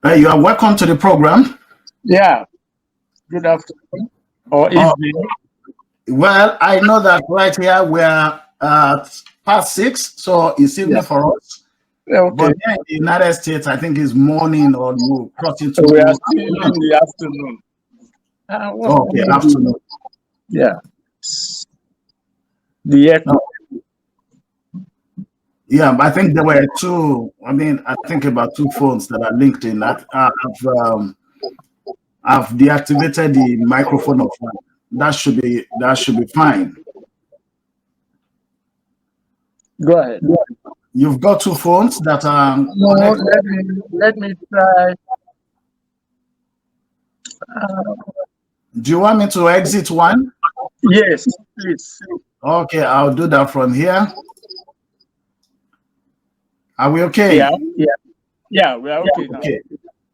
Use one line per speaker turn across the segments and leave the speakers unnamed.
You are welcome to the program.
Yeah, good afternoon or evening.
Well, I know that right here we are at past 6, so it's evening for us.
Okay.
But here in the United States, I think it's morning or you cross into.
We are still in the afternoon.
Okay, afternoon.
Yeah. The echo.
Yeah, I think there were two. I mean, I think about two phones that are linked in. That I've deactivated the microphone of one. That should be fine.
Go ahead.
You've got two phones that are
No,
connected.
let me try.
Do you want me to exit one?
Yes, please.
Okay, I'll do that from here. Are we okay?
Yeah, we are okay now.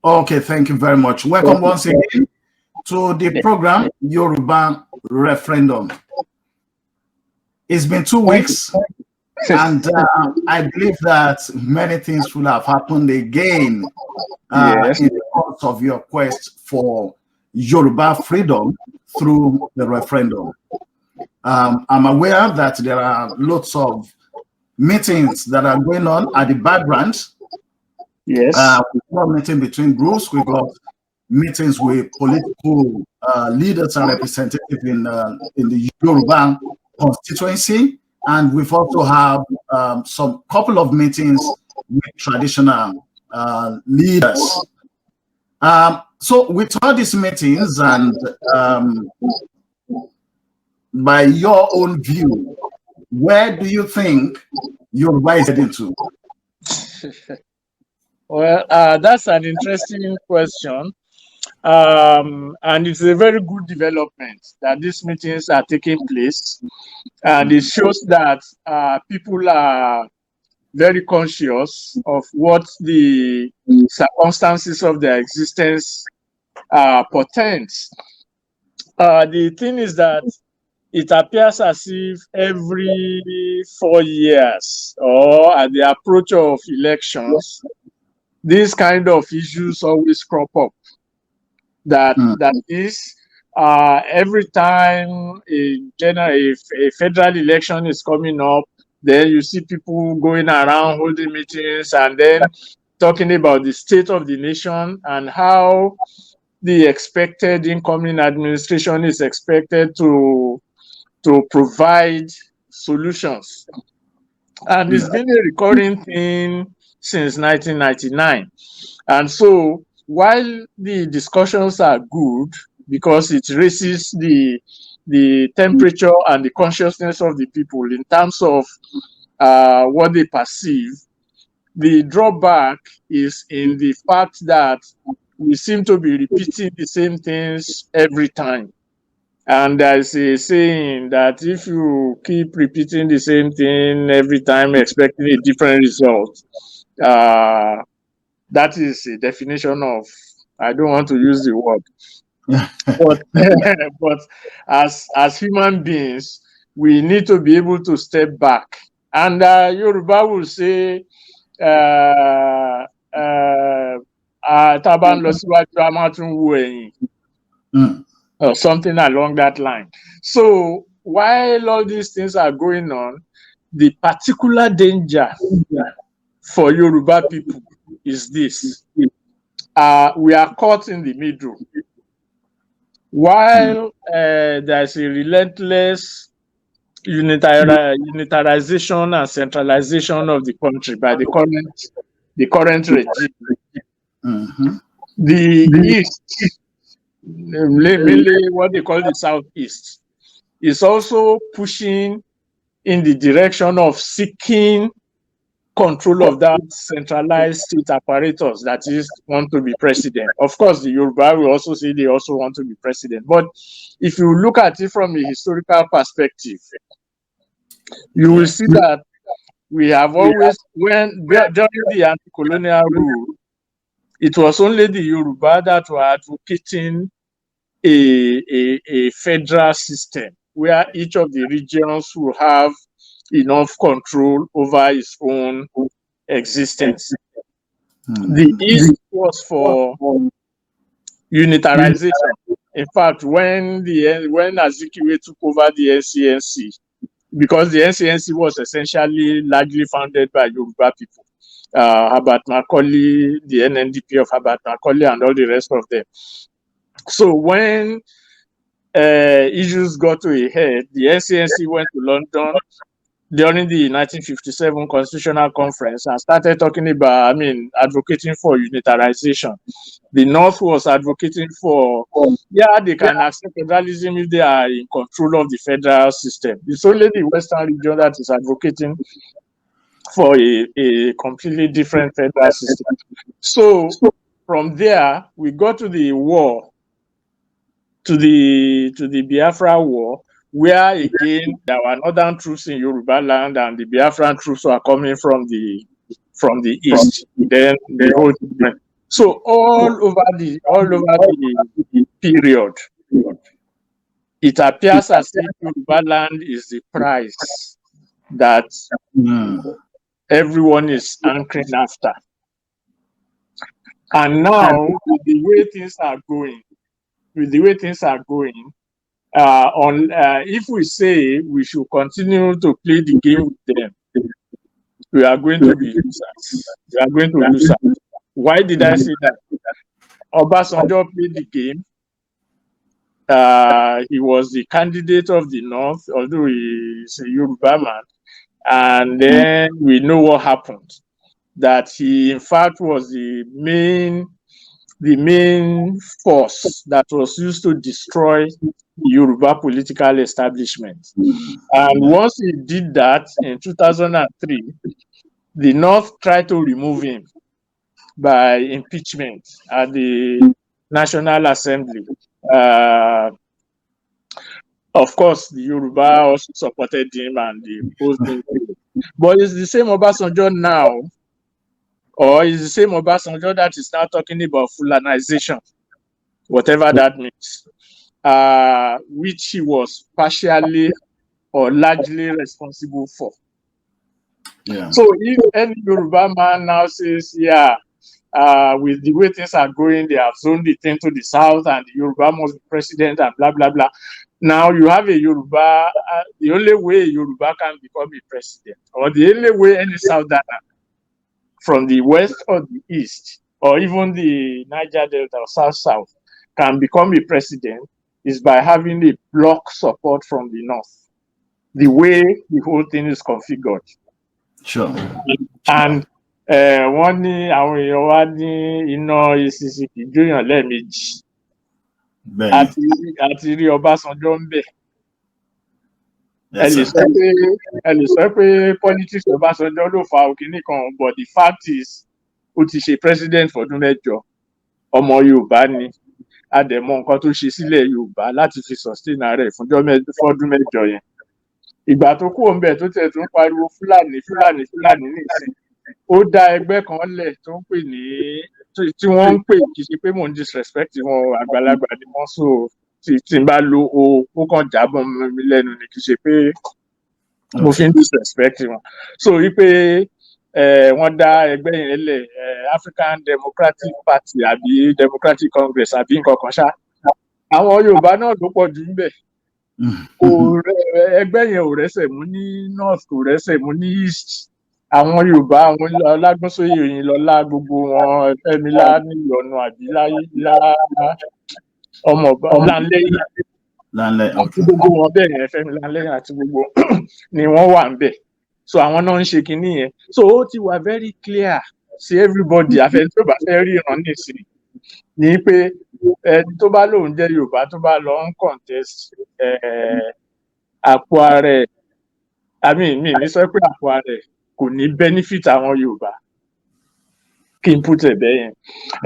Okay, thank you very much. Welcome once again to the program Yoruba Referendum. It's been 2 weeks, and I believe that many things will have happened again in the course of your quest for Yoruba freedom through the referendum. I'm aware that there are lots of meetings that are going on at the background. We've got meeting between groups. We've got meetings with political leaders and representatives in the Yoruba constituency, and we've also have some couple of meetings with traditional leaders. So with all these meetings and by your own view, where do you think Yoruba is heading to?
Well, that's an interesting question. And it's a very good development that these meetings are taking place. And it shows that people are very conscious of what the circumstances of their existence portends. The thing is that it appears as if every 4 years or at the approach of elections, these kind of issues always crop up. That That is, every time a general a federal election is coming up, then you see people going around holding meetings and then talking about the state of the nation and how the expected incoming administration is expected to provide solutions. And it's been a recurring thing since 1999. And so while the discussions are good because it raises the temperature and the consciousness of the people in terms of what they perceive, the drawback is in the fact that we seem to be repeating the same things every time. And there's a saying that if you keep repeating the same thing every time, expecting a different result, that is a definition of, I don't want to use the word, but as human beings, we need to be able to step back. And Yoruba will say, tá a bá ń lọ síwájú, a máa tún wo ẹ̀yìn or something along that line. So while all these things are going on, the particular danger for Yoruba people is this. We are caught in the middle. While there's a relentless unitarization and centralization of the country by the current regime, the East, mainly what they call the Southeast, is also pushing in the direction of seeking control of that centralized state apparatus, that is, want to be president. Of course, the Yoruba will also say they also want to be president. But if you look at it from a historical perspective, you will see that we have always, when during the anti-colonial rule, it was only the Yoruba that were advocating a federal system where each of the regions will have enough control over its own existence. The East was for unitarization. In fact, when Azikiwe took over the NCNC, because the NCNC was essentially largely founded by Yoruba people, Herbert Macaulay, the NNDP of Herbert Macaulay, and all the rest of them. So when issues got to a head, the NCNC went to London during the 1957 Constitutional Conference and started talking about, I mean, advocating for unitarization. The North was advocating for, yeah, they can accept federalism if they are in control of the federal system. It's only the Western region that is advocating for a completely different federal system. So from there, we got to the war, to the Biafra War, where again there were northern troops in Yoruba land and the Biafran troops were coming from the east. Then the whole thing. So all over the period, it appears as if Yoruba land is the prize that everyone is hankering after. And now, with the way things are going, with the way things are going, on if we say we should continue to play the game with them, we are going to be losers. We are going to lose out. Why did I say that? Obasanjo played the game. He was the candidate of the North, although he is a Yoruba man. And then we know what happened. That he, in fact, was the main force that was used to destroy the Yoruba political establishment. And once he did that in 2003, the North tried to remove him by impeachment at the National Assembly. Of course, the Yoruba also supported him and they opposed him. But it's the same Obasanjo now, or it's the same Obasanjo that is now talking about Fulanization, whatever that means, which he was partially or largely responsible for. So if any Yoruba man now says, yeah, with the way things are going, they have zoned the thing to the south and the Yoruba must be president and blah, blah, blah. Now you have a Yoruba, the only way Yoruba can become a president, or the only way any Southerner from the west or the east, or even the Niger Delta or South South can become a president is by having a block support from the north. The way the whole thing is configured. And wọ́n ní àwọn èèyàn wa ní iná eṣinṣin kì í jóyàn lẹ́ẹ̀mejì. A ti rí Ọbásanjọ́ ńbẹ̀. Ẹ lè sọ pé ẹ lè sọ pé politics Ọbásanjọ́ ló fa òkìní kan, but the fact is ó ti ṣe president fọdún 8. Ọmọ Yorùbá ni, a dẹ̀ mọ nǹkan tó ṣe sílẹ̀ Yorùbá láti fi sustain ara ẹ̀ fọ́dún 8 yẹn. Ìgbà tó kúrò ńbẹ̀ tó tẹ̀ tó ń pariwo Fúlàní, Fúlàní, Fúlàní nísìn, ó dá ẹgbẹ́ kan lẹ̀ tó ń pè ní tí wọ́n ń pè, kì í ṣe pé mò ń disrespect wọn, àgbàlagbà ni wọ́n, so tí n bá lo o, ó kàn jábọ̀ mọ́ mi lẹ́nu ni, kì í ṣe pé mo fi ń disrespect wọn. So wípé wọ́n dá ẹgbẹ́ yẹn lẹ̀, African Democratic Party àbí Democratic Congress àbí nǹkan kan ṣá, àwọn Yorùbá náà ló pọ̀ jù ńbẹ̀. Kò rẹ ẹgbẹ́ yẹn ò rẹ́sẹ̀ mú ní north, kò rẹ́sẹ̀ mú ní east. Àwọn Yorùbá, àwọn Ọlágúnsóyè Oyinlọlá, gbogbo wọn, Fẹ́mi Láníyọnu àbí lá ọmọ Ọláńlẹ́yìn
Lánlẹ́.
àti gbogbo wọn bẹ́ẹ̀ yẹn, Fẹ́mi Láńlẹ́yìn àti gbogbo ni wọ́n wà ńbẹ̀. So àwọn náà ń ṣe kinní yẹn. So ó ti wà very clear sí everybody, àfẹni tó bá fẹ́ ríran nísìnyí ní pé ẹni tó bá lóun jẹ́ Yorùbá tó bá lọ ń contest, àpò ara ẹ̀, I mean, mi ní sọ pé àpò ara ẹ̀ kò ní benefit àwọn Yorùbá, kí n put ẹ̀ bẹ́ẹ̀ yẹn.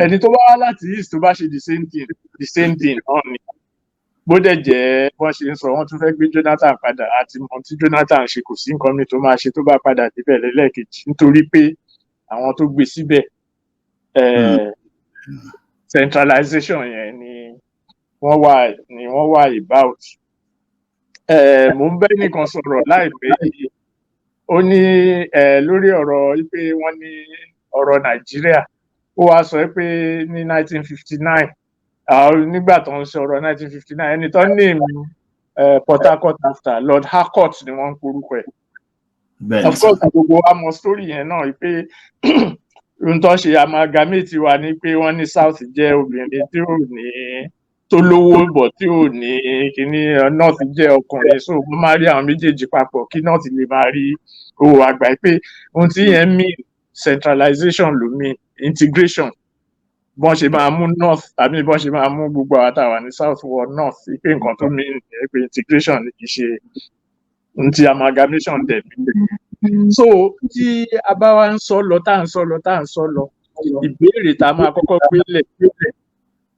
Ẹni tó bá wá láti east tó bá ṣe the same thing, the same thing náà ni. Bó dẹ̀ jẹ́ wọ́n ṣe ń sọ, wọ́n tún fẹ́ gbé Jonathan padà, àti mọ tí Jonathan ṣe, kò sí nǹkan mi tó máa ṣe tó bá padà débẹ̀ lẹ́lẹ́kejì, nítorí pé àwọn tó gbé síbẹ̀, centralization yẹn ni wọ́n wà about. Mo ń bẹ́ nìkan sọ̀rọ̀ láìpẹ́ yìí, ó ní lórí ọ̀rọ̀ wípé wọ́n ní ọ̀rọ̀ Nàìjíríà Ó wá sọ pé ní 1959, nígbà tó ń sọ̀rọ̀ 1959, ẹni tó ní Port Harcourt after, Lord Harcourt ni wọ́n ń porúkọ ẹ̀. Of course, gbogbo wa mọ story yẹn náà, pé ohun tó ń ṣe amalgamate wa ni pé wọ́n ní South jẹ́ obìnrin tí ò ní tó lówó bọ̀, tí ò ní kíní, North jẹ́ ọkùnrin, so wọ́n máa rí àwọn méjèèjì papọ̀ kí North lè máa rí owó àgbà, pé ohun tí yẹn mean, centralization ló mean, integration, bọ́n ṣe máa mú North tàbí bọ́n ṣe máa mú gbogbo àwọn táwa ní South wọ North, pé nǹkan tó mean nìyẹn, pé integration ni, kì í ṣe ohun tí amalgamation dẹ̀ mean. So tí a bá wá ń sọ lọ, tá à ń sọ lọ, tá à ń sọ lọ, ìbéèrè tá a máa kọ́kọ́ gbélé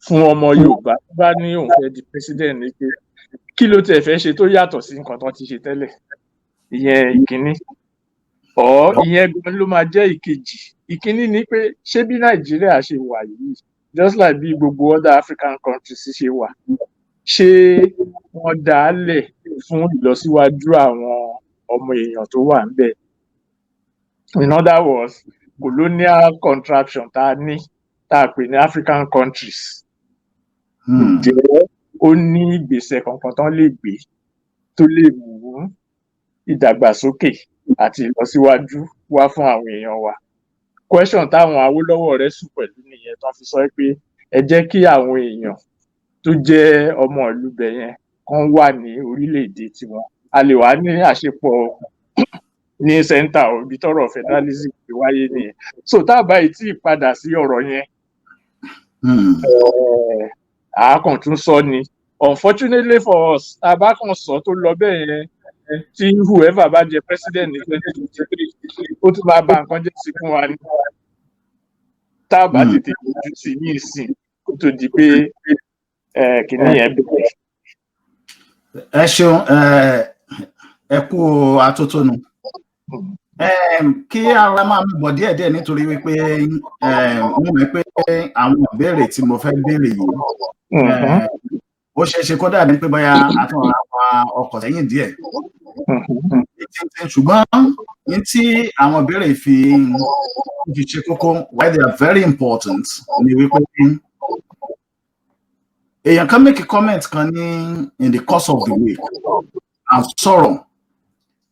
fún ọmọ Yorùbá tó bá ní òun fẹ́ di president ni pé, kí ló tiẹ̀ fẹ́ ṣe tó yàtọ̀ sí nǹkan tó ti ṣe tẹ́lẹ̀? Ìyẹn ìkíní. Ọ̀ ìyẹn gan ló máa jẹ́ ìkejì. Ìkíní ni pé, ṣé bí Nàìjíríà ṣe wà yìí, just like bí gbogbo other African countries ṣe wà, ṣé wọ́n dá a lẹ̀ fún ìlọsíwájú àwọn ọmọ èèyàn tó wà ńbẹ̀? In other words, colonial contraption tá a ní, tá a pè ní African countries, ǹjẹ́ ó ní ìgbésẹ̀ kankan tán lè gbé tó lè mú ìdàgbàsókè àti ìlọsíwájú wá fún àwọn èèyàn wa? Question táwọn Awólọ́wọ̀ rẹ̀ sùn pẹ̀lú nìyẹn, tán fi sọ pé ẹ jẹ́ kí àwọn èèyàn tó jẹ́ ọmọ ìlú ibẹ̀ yẹn kán wà ní orílẹ̀-èdè tiwọn, a lè wà ní àṣepọ̀ ní center. Ibi tọ́rọ̀ federalism ti wáyé nìyẹn. So tá a bá yìí tí ì padà sí ọ̀rọ̀ yẹn, a kàn tún sọ ni. Unfortunately for us, tá a bá kàn sọ tó lọ bẹ́ẹ̀ yẹn, tí whoever bá jẹ president ní 2023, ó tún máa bà nǹkan jẹ́ sí fún wa ni, tá a bá tètè lójú sí ní ìsìn kó tó di pé kìnìún yẹn bẹ̀rẹ̀.
Ẹ ṣeun, ẹ kú atótónu. Kí ara máa mú bọ̀ díẹ̀díẹ̀, nítorí wípé mo mọ̀ pé àwọn ìbéèrè tí mo fẹ́ béèrè yìí, ó ṣeé ṣe kó dàbí pé bóyá àtúnra wa ọkọ̀ sẹ́yìn díẹ̀, ṣùgbọ́n ní tí àwọn ìbéèrè fi ṣe kókó, why they are very important, ni wípé èèyàn kan make a comment kan ní in the course of the week and sọ̀rọ̀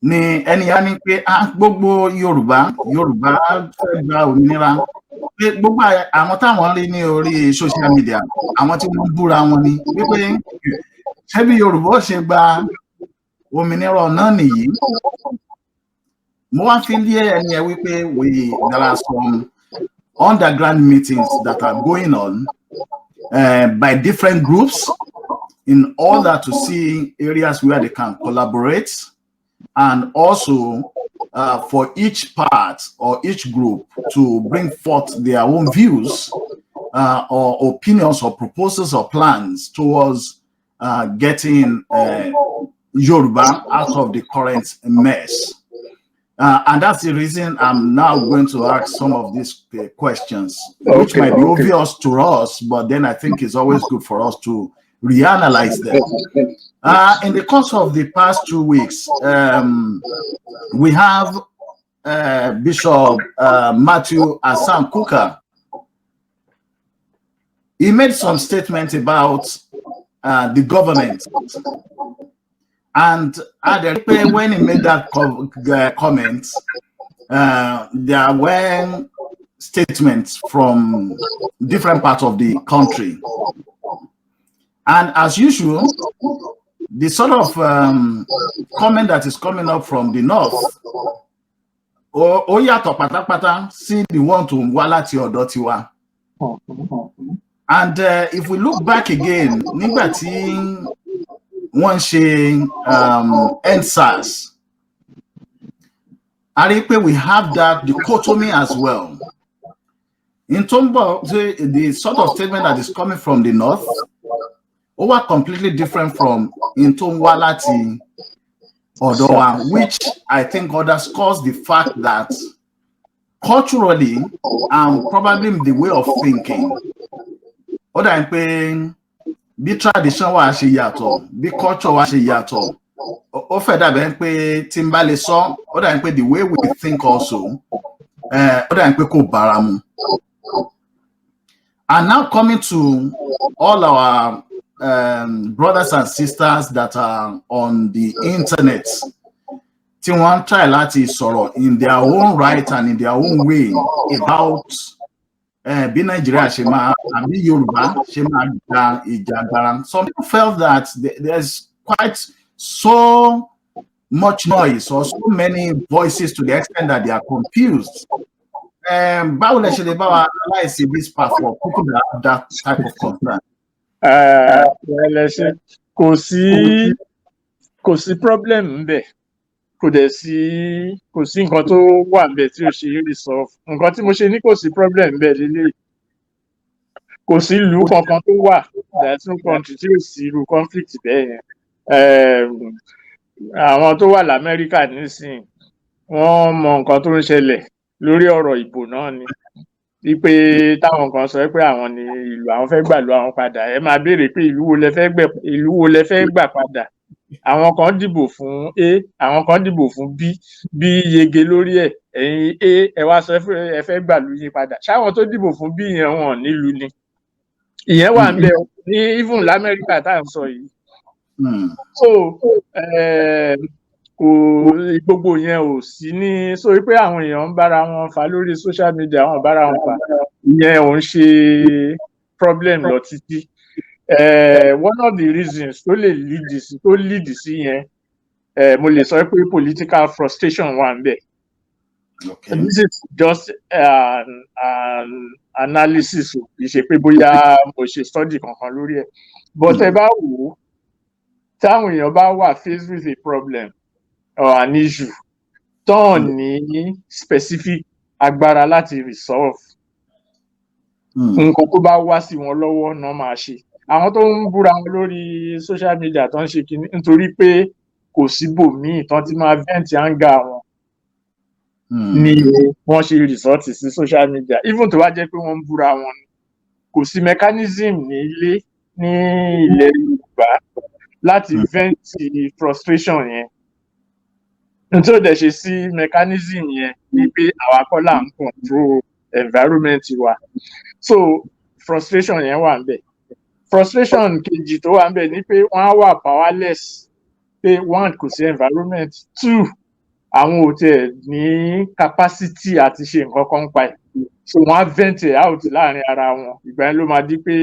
ni ẹni yá ní pé gbogbo Yorùbá, Yorùbá fẹ́ gba òmìnira, pé gbogbo àwọn táwọn rí ní orí social media, àwọn tí wọ́n ń búra wọn ni, wípé ṣé bí Yorùbá ó ṣe gba òmìnira náà nìyí? Mo wá fi lé ẹni ẹ wípé there are some underground meetings that are going on by different groups in order to see areas where they can collaborate and also for each part or each group to bring forth their own views or opinions or proposals or plans towards getting Yoruba out of the current mess. And that's the reason I'm now going to ask some of these questions, which might be obvious to us, but then I think it's always good for us to reanalyze them. In the course of the past 2 weeks, we have Bishop Matthew Hassan Kukah. He made some statements about the government. And when he made that comment, there were statements from different parts of the country. And as usual, the sort of comment that is coming up from the north, ó yàtọ̀ pátápátá sí the one tó ń wá láti ọ̀dọ̀ tiwa. And if we look back again, nígbà tí wọ́n ń ṣe EndSARS, a rí pé we have that dichotomy as well. In tó ń bọ̀, the sort of statement that is coming from the north, ó wà completely different from in tó ń wá láti ọ̀dọ̀ wa, which I think underscores the fact that culturally and probably the way of thinking, ó dà ní pé bí tradition wa ṣe yàtọ̀, bí culture wa ṣe yàtọ̀, ó fẹ́ dàbẹ̀ pé tí n bá lè sọ, ó dà ní pé the way we think also, ó dà ní pé kò bára mu. And now coming to all our brothers and sisters that are on the internet, tí wọ́n ń try láti sọ̀rọ̀ in their own right and in their own way about bí Nàìjíríà ṣe máa àbí Yorùbá ṣe máa gba ìjàgbara. Some people felt that there's quite so much noise or so many voices to the extent that they are confused. Báwo lẹ ṣe lè bá wa analyse this part for people that have that type of concern?
Ẹ ṣe, kò sí problem ńbẹ̀, kò dẹ̀ sí, kò sí nǹkan tó wà ńbẹ̀ tí ò ṣe é resolve. Nǹkan tí mo ṣe ní kò sí problem ńbẹ̀ lélẹ́yìí: kò sí ìlú kankan tó wà, there is no country tí ò sí irú conflict bẹ́ẹ̀ yẹn. Àwọn tó wà lamẹ́ríkà nísìnyí, wọ́n mọ nǹkan tó ń ṣẹlẹ̀ lórí ọ̀rọ̀ ìbò náà ni wípé táwọn kan sọ pé àwọn ní ìlú, àwọn fẹ́ gbàlú àwọn padà. Ẹ máa béèrè pé ìlú wo lẹ fẹ́ gbà padà? Àwọn kan dìbò fún A, àwọn kan dìbò fún B, B yege lórí ẹ̀. Ẹ̀yin A, ẹ wá sọ pé ẹ fẹ́ gbàlú yín padà. Ṣáwọn tó dìbò fún B yẹn, wọn nílùú ni? Ìyẹn wà ń bẹ ní even lamẹ́ríkà tá à ń sọ yìí. So kò, gbogbo yẹn ò sí ní so wípé àwọn èèyàn ń bára wọn fà lórí social media, wọn bára wọn fà, ìyẹn ò ń ṣe problem lọ títí. One of the reasons tó lè lead sí yẹn, mo lè sọ pé political frustration wà ń bẹ. This is just an analysis o, kì í ṣe pé bóyá mo ṣe study kankan lórí ẹ̀, but ẹ bá wò ó, táwọn èèyàn bá wà faced with a problem or an issue tán ní specific agbára láti resolve, nǹkan tó bá wá sí wọn lọ́wọ́ náà máa ṣe. Àwọn tó ń búra wọn lórí social media tó ń ṣe kinní, nítorí pé kò síbòmíì tán ti máa vent anger wọn ni wọ́n ṣe resort sí social media, even tó bá jẹ́ pé wọ́n ń búra wọn ni. Kò sí mechanism ní ilé, ní ilẹ̀ Yorùbá, láti vent frustration yẹn. Nítorí ó dẹ̀ ṣe sí mechanism yẹn ni pé àwa kọ́ là ń control environment wa. So frustration yẹn wà ńbẹ̀. Frustration kejì tó wà ńbẹ̀ ni pé wọ́n á wà powerless, pé one, kò sí environment, two, àwọn ò tiẹ̀ ní capacity àti ṣe nǹkan kan pa ẹ̀, so wọ́n á vent it out láàrin ara wọn. Ìgbà yẹn ló máa di pé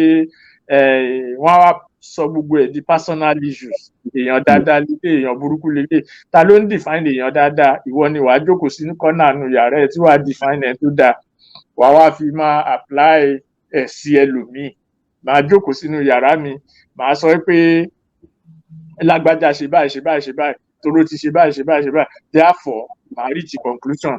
wọ́n á wá sọ gbogbo ẹ̀ di personal issues: èèyàn dáadáa lélẹ̀, èèyàn burúkú lélẹ̀. Ta ló ń define èèyàn dáadáa? Ìwọ ni wàá jókòó sí kọ́nà nu yàrá ẹ̀ tí wàá define ẹ̀ tó dáa, wàá wá fi máa apply ẹ̀ sí ẹlòmíì. Màá jókòó sínú yàrá mi, màá sọ pé lágbájá ṣe báyìí, ṣe báyìí, ṣe báyìí, toró ti ṣe báyìí, ṣe báyìí, ṣe báyìí, therefore màá reach conclusion.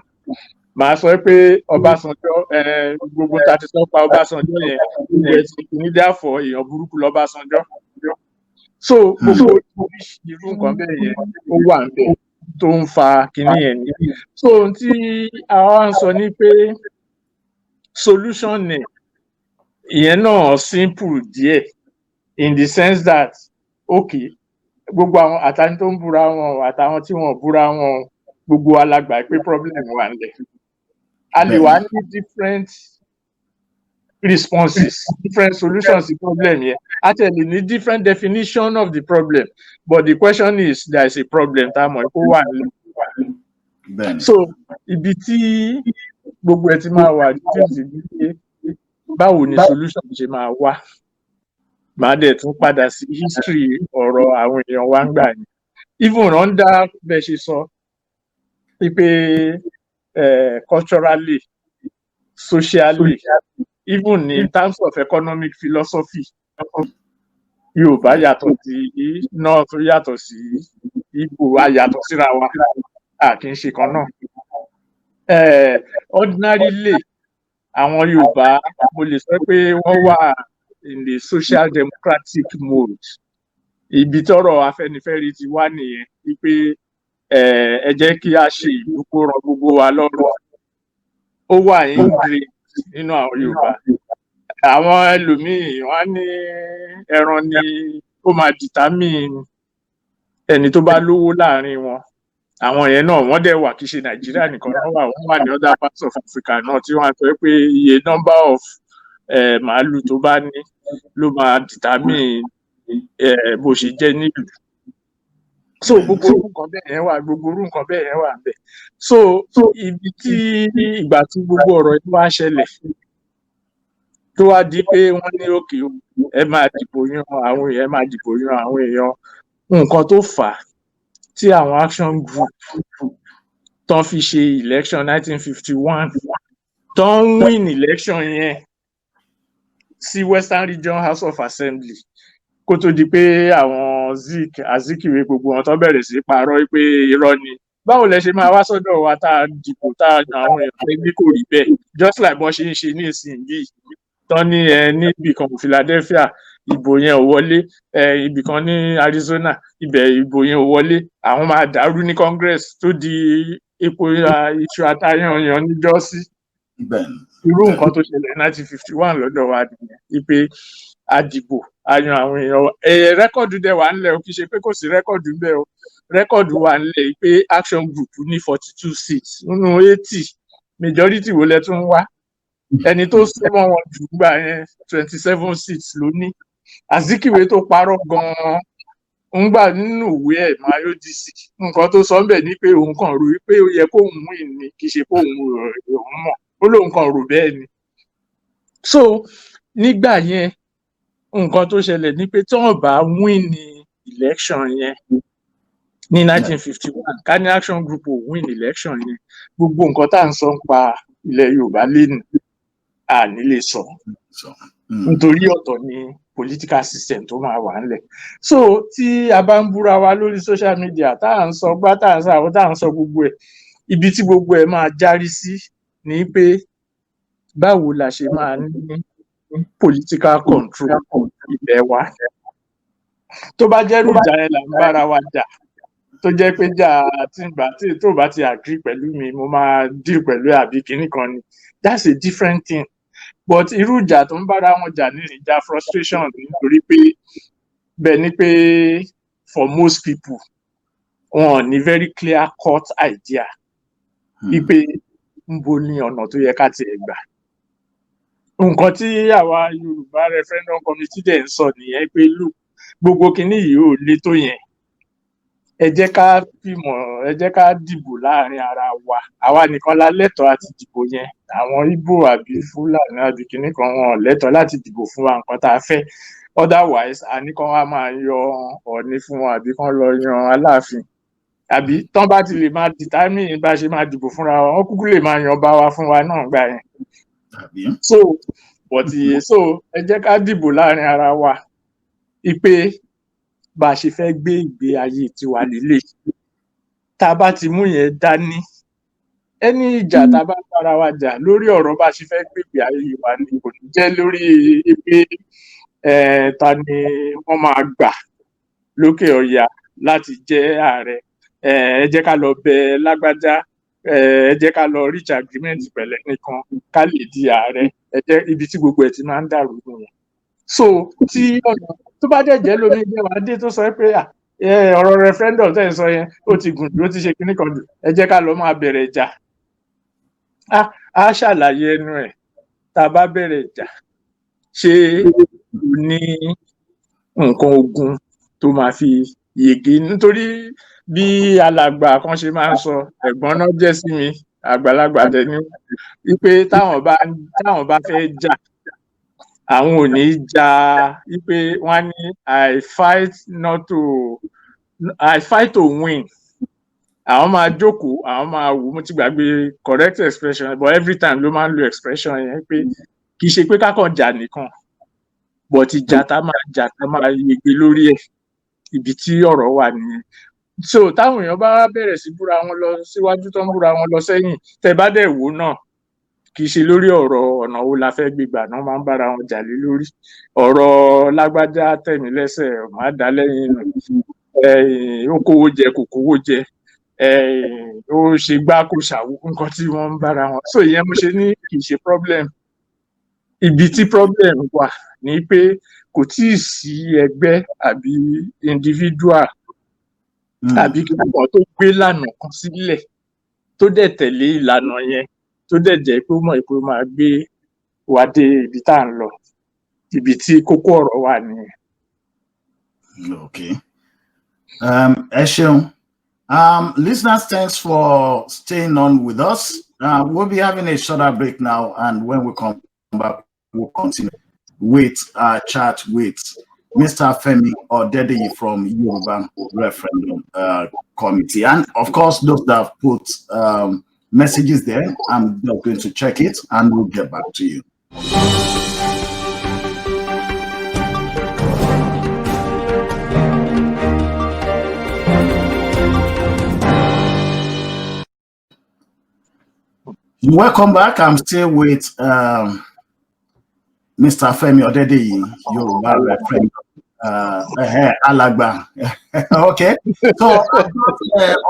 Màá sọ pé Ọbásanjọ́, gbogbo ta ti sọ pa Ọbásanjọ́ yẹn, gbogbo ẹ̀ ti ní, therefore èèyàn burúkú lọ́básanjọ́. So gbogbo irú nǹkan bẹ́ẹ̀ yẹn, ó wà níbẹ̀ tó ń fa kinní yẹn ni. So ohun tí àwa ń sọ ni pé solution ni ìyẹn náà simple díẹ̀, in the sense that, okay, gbogbo àwọn àtàwọn tó ń búra wọn, àtàwọn tí wọn ò búra wọn, gbogbo wa la gbà pé problem wà nílẹ̀. A lè wá ní different responses, different solutions to problem yẹn, a tẹ̀lé ní different definition of the problem, but the question is, there is a problem tá a mọ̀ kó wà nílẹ̀. So ibi tí gbogbo ẹ ti máa wà reduce ní pé báwo ni solution ṣe máa wá. Màá dẹ̀ tún padà sí history ọ̀rọ̀ àwọn èèyàn wa ń gbà yẹn, even under bẹ́ẹ̀ ṣe sọ wípé culturally, socially, even in terms of economic philosophy, Yorùbá yàtọ̀ sí North, yàtọ̀ sí Igbo, a yàtọ̀ síra wa, a kì í ṣe kan náà. Ordinarily, àwọn Yorùbá, mo lè sọ pé wọ́n wà in the social democratic mode. Ibi tọ́rọ̀ Afẹ́nifẹ́re ti wá nìyẹn, wípé ẹ jẹ́ kí a ṣe ìlú kó rọ gbogbo wa lọ́rùn. Ó wà ingrained nínú àwọn Yorùbá. Àwọn ẹlòmíín, wọn á ní ẹran ni ó máa determine ẹni tó bá lówó láàrin wọn. Àwọn yẹn náà, wọ́n dẹ̀ wà. Kì í ṣe Nàìjíríà nìkan náà wà, wọ́n wà ní other parts of Africa náà tí wọ́n á sọ pé iye number of Màálù tó bá ní ló máa determine bó ṣe jẹ́ nílùú. So gbogbo irú nǹkan bẹ́ẹ̀ yẹn wà, gbogbo irú nǹkan bẹ́ẹ̀ yẹn wà ńbẹ̀. So ibi tí ìgbà tí gbogbo ọ̀rọ̀ yìí wá ṣẹlẹ̀, tó wá di pé wọ́n ní okay o, ẹ máa dìbò yan àwọn èèyàn, ẹ máa dìbò yan àwọn èèyàn, nǹkan tó fà á tí àwọn Action Group tán fi ṣe election 1951, tán win election yẹn sí Western Region House of Assembly, kó tó di pé àwọn Zik, Azikiwe, gbogbo wọn tán bẹ̀rẹ̀ sí parọ́ pé irọ́ ni, báwo lẹ ṣe máa wá sọ́dọ̀ wa tá a dìbò, tá a yan àwọn èèyàn, pé bí kò rí bẹ́ẹ̀? Just like bọ́n ṣe ń ṣe nísìnyìí, tán ní ẹ níbì kan Philadelphia, ìbò yẹn ò wọlé, ẹ ibì kan ní Arizona, ibẹ̀ ìbò yẹn ò wọlé, àwọn máa dàrú ní Congress, tó di epo iṣu atayanyan níjọ́sí. Irú nǹkan tó ṣẹlẹ̀ ní 1951 lọ́dọ̀ wa nìyẹn, wípé a dìbò, a yan àwọn èèyàn wa. Record dẹ̀ wà ńlẹ̀ o, kì í ṣe pé kò sí record ńbẹ̀ o. Record wà ńlẹ̀ pé Action Group ní 42 seats nínú 80. Majority wo lẹ tún ń wá? Ẹni tó súnmọ́ wọn jù gbà yẹn, 27 seats ló ní. Azikiwe tó parọ́ gan-an ń gbà nínú ìwé ẹ̀ Mayodc, nǹkan tó sọ ńbẹ̀ ni pé òun kàn rò pé ó yẹ kóun win ni, kì í ṣe pé òun mọ̀, ó lóun kàn rò bẹ́ẹ̀ ni. So nígbà yẹn, nǹkan tó ṣẹlẹ̀ ni pé tí wọ́n bá win ní election yẹn ní 1951, ká ní Action Group ò win election yẹn, gbogbo nǹkan tá à ń sọ nípa ilẹ̀ Yorùbá lénìí, à ní lè sọ, nítorí ọ̀tọ̀ ni political system tó máa wà ńlẹ̀. So tí a bá ń búra wa lórí social media, tá à ń sọ gbá, tá à ń sọ àwọn, tá à ń sọ gbogbo ẹ̀, ibi tí gbogbo ẹ̀ máa járí sí ni pé báwo la ṣe máa ní political control ilẹ̀ wa. Tó bá jẹ́ irú ìjà yẹn là ń bára wa jà, tó jẹ́ pé jà tí n bá tí tó bá ti agree pẹ̀lú mi, mo máa deal pẹ̀lú ẹ̀ àbí kinní kan ni, that's a different thing. But irú ìjà tó ń bára wọn jà ní ìjà frustration, nítorí pé bẹ́ẹ̀ ni pé for most people, wọn ò ní very clear cut idea wípé ńbo ni ọ̀nà tó yẹ ká tiẹ̀ gbà. Nǹkan tí àwa Yorùbá Referendum Committee dẹ̀ ń sọ nìyẹn pé look, gbogbo kinní yìí ò le tó yẹn. Ẹ jẹ́ ká fìmọ̀, ẹ jẹ́ ká dìbò láàrin ara wa. Àwa nìkan la lẹ́tọ̀ọ́ àti dìbò yẹn. Àwọn Ìgbò àbí Fúlàní àbí kinní kan, wọn ò lẹ́tọ̀ọ́ láti dìbò fún wa nǹkan tá a fẹ́. Otherwise, a ní kán wá máa yan Ọ̀ọ̀ni fún wọn àbí kán lọ yan Aláàfin, àbí tán bá ti lè máa determine bá a ṣe máa dìbò fúnra wa, wọ́n kúkú lè máa yan ọba wa fún wa náà gbà yẹn. So but so ẹ jẹ́ ká dìbò láàrin ara wa ipe bá a ṣe fẹ́ gbé ìgbé ayé tiwa lélẹ̀. Tá a bá ti mú yẹn dání, ẹni ìjà tá a bá bára wa jà lórí ọ̀rọ̀ bá a ṣe fẹ́ gbé ìgbé ayé wa ni, kò ní jẹ́ lórí pé ta ni wọ́n máa gbà lókè ọ̀yà láti jẹ́ ààrẹ, ẹ jẹ́ ká lọ bẹ lágbájá, ẹ jẹ́ ká lọ reach agreement pẹ̀lẹ́ nìkan ká lè di ààrẹ. Ẹ jẹ́ ibi tí gbogbo ẹ̀ ti máa ń dàrú nìyẹn. So tí ọ̀nà tó bá dẹ̀ jẹ́ lómi jẹ́ wàá dé tó sọ pé ọ̀rọ̀ referendum tẹ́ ẹ̀ sọ yẹn, ó ti gùn jù, ó ti ṣe kinní kan jù, ẹ jẹ́ ká lọ máa bẹ̀rẹ̀ ìjà, á ṣàlàyé ẹnu ẹ̀. Tá a bá bẹ̀rẹ̀ ìjà, ṣé o ní nǹkan ogun tó máa fi yege? Nítorí bí alàgbà kan ṣe máa ń sọ, ẹ̀gbọ́n náà jẹ́ sí mi, àgbàlagbà dẹ̀ ni, wípé táwọn bá fẹ́ jà, àwọn ò ní jà, wípé wọ́n á ní "I fight not to, I fight to win." Àwọn máa jókòó, àwọn máa wò. Mo ti gbàgbé correct expression, but every time ló máa ń lo expression yẹn pé kì í ṣe pé kákan jà nìkan, but ìjà tá máa jà, tá máa yege lórí ẹ̀. Ibi tí ọ̀rọ̀ wà nìyẹn. So táwọn èèyàn bá bẹ̀rẹ̀ sí búra wọn lọ síwájú, tó ń búra wọn lọ sẹ́yìn, tẹ́ bá dẹ̀ wò náà, kì í ṣe lórí ọ̀rọ̀ ọ̀nà wo la fẹ́ gbé gbà náà máa ń bára wọn jà lé lórí. Ọ̀rọ̀ lágbájá tẹ̀mí lẹ́sẹ̀, má dá lẹ́yìn nù, ó kówó jẹ, kò kówó jẹ, ó ṣe gbá, kò ṣàwo, nǹkan tí wọ́n ń bára wọn so ìyẹn mo ṣe ní kì í ṣe problem. Ibi tí problem wà ni pé kò tíì sí ẹgbẹ́ àbí individual àbí kíkan tó gbé ìlànà kan sílẹ̀, tó dẹ̀ tẹ̀lé ìlànà yẹn, tó dẹ̀ jẹ́ pé ó mọ̀ pé ó máa gbé wa dé ibi tá à ń lọ, ibi tí kókó ọ̀rọ̀ wà nìyẹn.
Okay. Ẹ ṣeun. Listeners, thanks for staying on with us. We'll be having a shorter break now, and when we come back, we'll continue with our chat with Mr. Femi Odedeyi from Yoruba Referendum Committee. And of course, those that have put messages there, I'm just going to check it and we'll get back to you. Welcome back. I'm still with Mr. Femi Odedeyi, Yoruba Referendum. Alagba. Okay. So I've got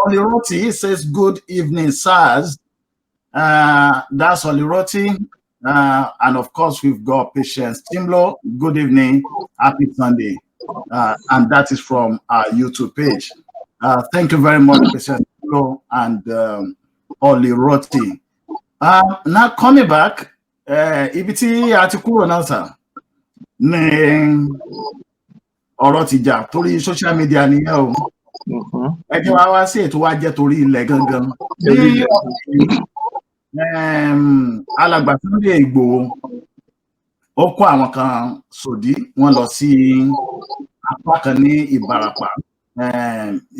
Oliroti. He says, "Good evening, sirs." That's Oliroti. And of course, we've got Patience Timlo. Good evening. Happy Sunday. And that is from our YouTube page. Thank you very much, Patience Timlo and Oliroti. Now, coming back, ibi tí a ti kúrò náà sà ní ọ̀rọ̀ ti jà torí social media nìyẹn o. Ẹ jẹ́ wá wá sí ètò wa jẹ́ torí ilẹ̀ gangan. Ní alàgbà Sunday Igboho, ó kó àwọn kan sòdí, wọ́n lọ sí apá kan ní Ìbàràpá,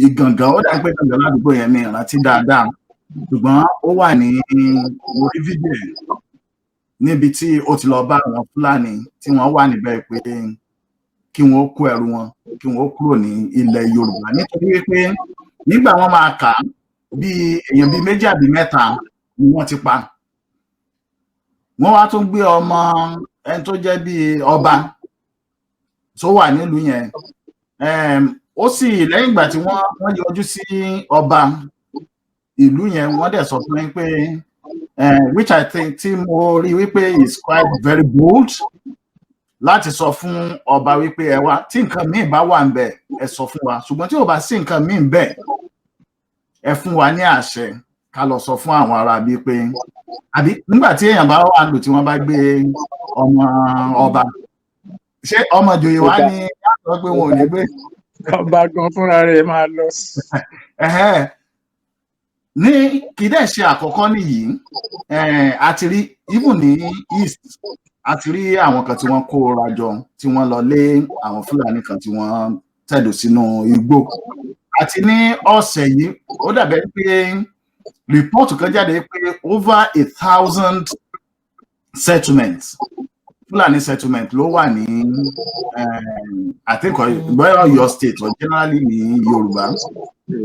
Ìgàngán, ó dà pé Ìgàngán ládùúgbò yẹn, mi rántí dáadáa, ṣùgbọ́n ó wà ní orí fídíò ẹ̀ níbi tí ó ti lọ bá àwọn Fúlàní tí wọ́n wà níbẹ̀ pé kí wọ́n kó ẹrù wọn, kí wọ́n kúrò ní ilẹ̀ Yorùbá, nítorí wípé nígbà wọ́n máa kà á, bí èèyàn bíi méjì àbí mẹ́ta ni wọ́n ti pa. Wọ́n wá tún gbé ọmọ ẹni tó jẹ́ bíi ọba tó wà nílùú yẹn. Ó sì lẹ́yìn ìgbà tí wọ́n yọjú sí ọba ìlú yẹn, wọ́n dẹ̀ sọ fún mi pé, which I think tí mo rí wípé is quite very bold láti sọ fún ọba wípé ẹ wá, tí nǹkan míì bá wà ńbẹ̀, ẹ sọ fún wa, ṣùgbọ́n tí ò bá sí nǹkan míì ńbẹ̀, ẹ fún wa ní àṣẹ ká lọ sọ fún àwọn ará bíi pé, àbí nígbà tí èèyàn bá wà lò tí wọ́n bá gbé ọmọ ọba, ṣé ọmọ ìjòyè wa ní sọ pé wọn ò ní gbé?
Ọba gan fúnra rẹ̀ máa lọ.
Ẹhẹ́. Ní kì í dẹ̀ ṣe àkọ́kọ́ nìyí. A ti rí even ní east, a ti rí àwọn kan tí wọ́n kó ra jọ, tí wọ́n lọ lé àwọn Fúlàní kan tí wọ́n tẹ̀dó sínú igbó. Àti ní ọ̀sẹ̀ yìí, ó dàbẹ̀ pé report kan jáde pé over 1,000 settlements, Fúlàní settlement ló wà ní, I think, bóyá Ọ̀yọ́ State or generally ní Yorùbá, tí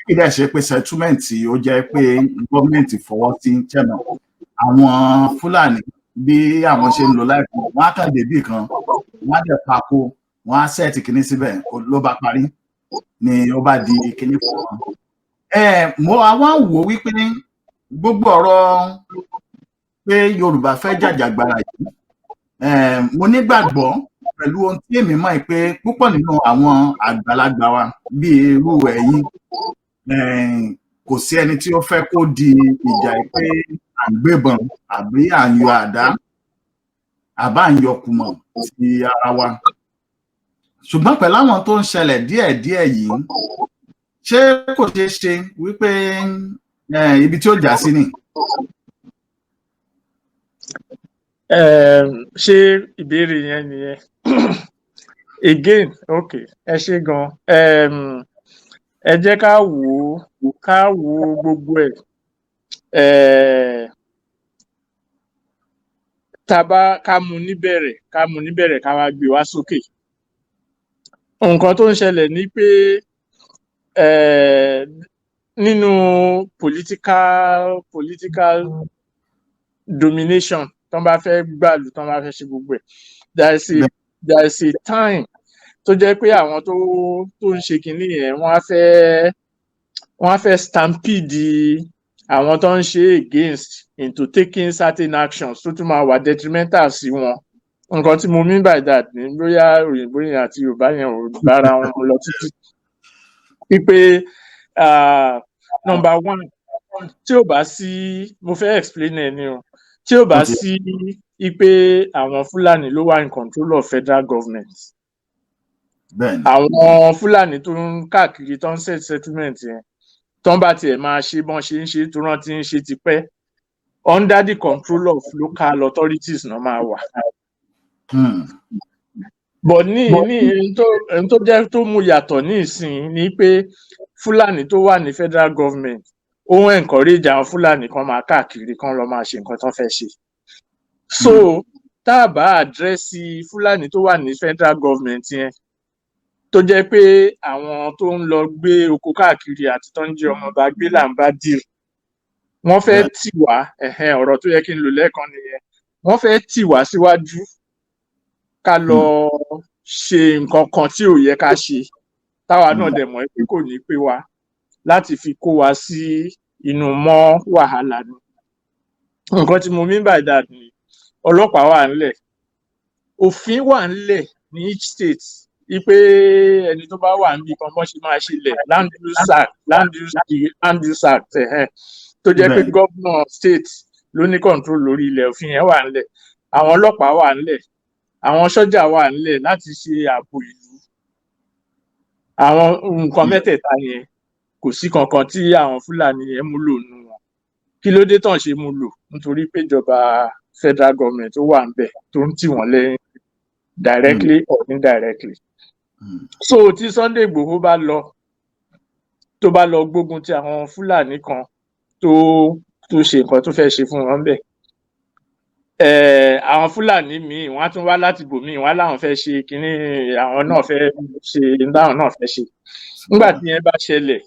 kì í dẹ̀ ṣe pé settlement tí ó jẹ́ pé gọ́ọ̀mẹ̀ntì fọwọ́ sí chẹ́nà. Àwọn Fúlàní, bí àwọn ṣe ń lò láìpẹ́, wọ́n á kàn débì kan, wọ́n á dẹ̀ pako, wọ́n á set kinní síbẹ̀, ló bá parí, ni ó bá di kinní fún wọn. Mo àwa ń wò wípé gbogbo ọ̀rọ̀ pé Yorùbá fẹ́ jàjàgbara yìí, mo nígbàgbọ́ pẹ̀lú ohun tí èmi mọ̀ pé púpọ̀ nínú àwọn àgbàlagbà wa bíi irú ẹ̀yin, kò sí ẹni tí ó fẹ́ kó di ìjà yìí pé à ń gbébọn àbí à ń yọ àdá àbá ń yọ kùmọ̀ sí ara wa. Ṣùgbọ́n pẹ̀lú àwọn tó ń ṣẹlẹ̀ díẹ̀díẹ̀ yìí, ṣé kò ṣeé ṣe wípé ibi tí ó já sí ni?
Ṣé ìbéèrè yẹn nìyẹn again? Okay, ẹ ṣé gan. Ẹ jẹ́ ká wò ó, ká wo gbogbo ẹ̀. Tá a bá ká mú níbẹ̀rẹ̀, ká wá gbé wá sókè. Nǹkan tó ń ṣẹlẹ̀ ni pé nínú political domination, tán bá fẹ́ gbàlú, tán bá fẹ́ ṣe gbogbo ẹ̀, there is a time tó jẹ́ pé àwọn tó ń ṣe kinní yẹn, wọ́n á fẹ́ stampede àwọn tó ń ṣe against into taking certain actions tó tún máa wà detrimental sí wọn. Nǹkan tí mo mean by that ní, bóyá òyìnbó yẹn àti Yorùbá yẹn ò bára wọn mu lọ títí, wípé number one, tí ò bá sí, mo fẹ́ explain ẹ̀ ni o, tí ò bá sí Wípé àwọn Fúlàní ló wà in control of federal government. Àwọn Fúlàní tó ń káàkiri, tó ń set settlement yẹn, tó ń bá tiẹ̀ máa ṣe bọ́n ṣe ń ṣe, tó rántí ń ṣe tipẹ́, under the control of local authorities náà máa wà. But ní ohun tó jẹ́ tó mú yàtọ̀ ní ìsìn ni pé Fúlàní tó wà ní federal government, ó ń encourage àwọn Fúlàní kan máa káàkiri, kan lọ máa ṣe nǹkan tó fẹ́ ṣe. So tá a bá address Fúlàní tó wà ní federal government yẹn, tó jẹ́ pé àwọn tó ń lọ gbé oko káàkiri àti tó ń jí ọmọọba gbé là ń bá deal, wọ́n fẹ́ tì wá, ẹ̀hẹ́n, ọ̀rọ̀ tó yẹ kí n lò lẹ́ẹ̀kan nìyẹn, wọ́n fẹ́ tì wá síwájú ká lọ ṣe nǹkan kan tí ò yẹ ká ṣe, táwa náà dẹ̀ mọ̀ pé kò ní pé wa láti fi kó wa sí inú mọ́ wàhálà ni. Nǹkan tí mo mean by that ni, ọlọ́pàá wà ńlẹ̀, òfin wà ńlẹ̀ ní each state wípé ẹni tó bá wà níbi kan, bọ́n ṣe máa ṣe lẹ̀, Land Use Act, ẹ̀hẹ́n, tó jẹ́ pé gómìnà state ló ní control lórí ilẹ̀. Òfin yẹn wà ńlẹ̀, àwọn ọlọ́pàá wà ńlẹ̀, àwọn sọ́jà wà ńlẹ̀ láti ṣe ààbò ìlú. Àwọn nǹkan mẹ́tẹ̀ẹ̀ta yẹn, kò sí kankan tí àwọn Fúlàní yẹn mú lò nù wọn. Kí ló dé tán ṣe mú lò? Nítorí pé ìjọba federal government tó wà ńbẹ̀ tó ń tì wọ́n lẹ́yìn directly or indirectly. So tí Sunday Igboho bá lọ, tó bá lọ gbógun ti àwọn Fúlàní kan, tó ṣe nǹkan tó fẹ́ ṣe fún wọn bẹ́ẹ̀, àwọn Fúlàní míì, wọ́n á tún wá láti bòmíì, wọ́n á láwọn fẹ́ ṣe kínní, àwọn náà fẹ́ ṣe táwọn náà fẹ́ ṣe. Nígbà tí yẹn bá ṣẹlẹ̀,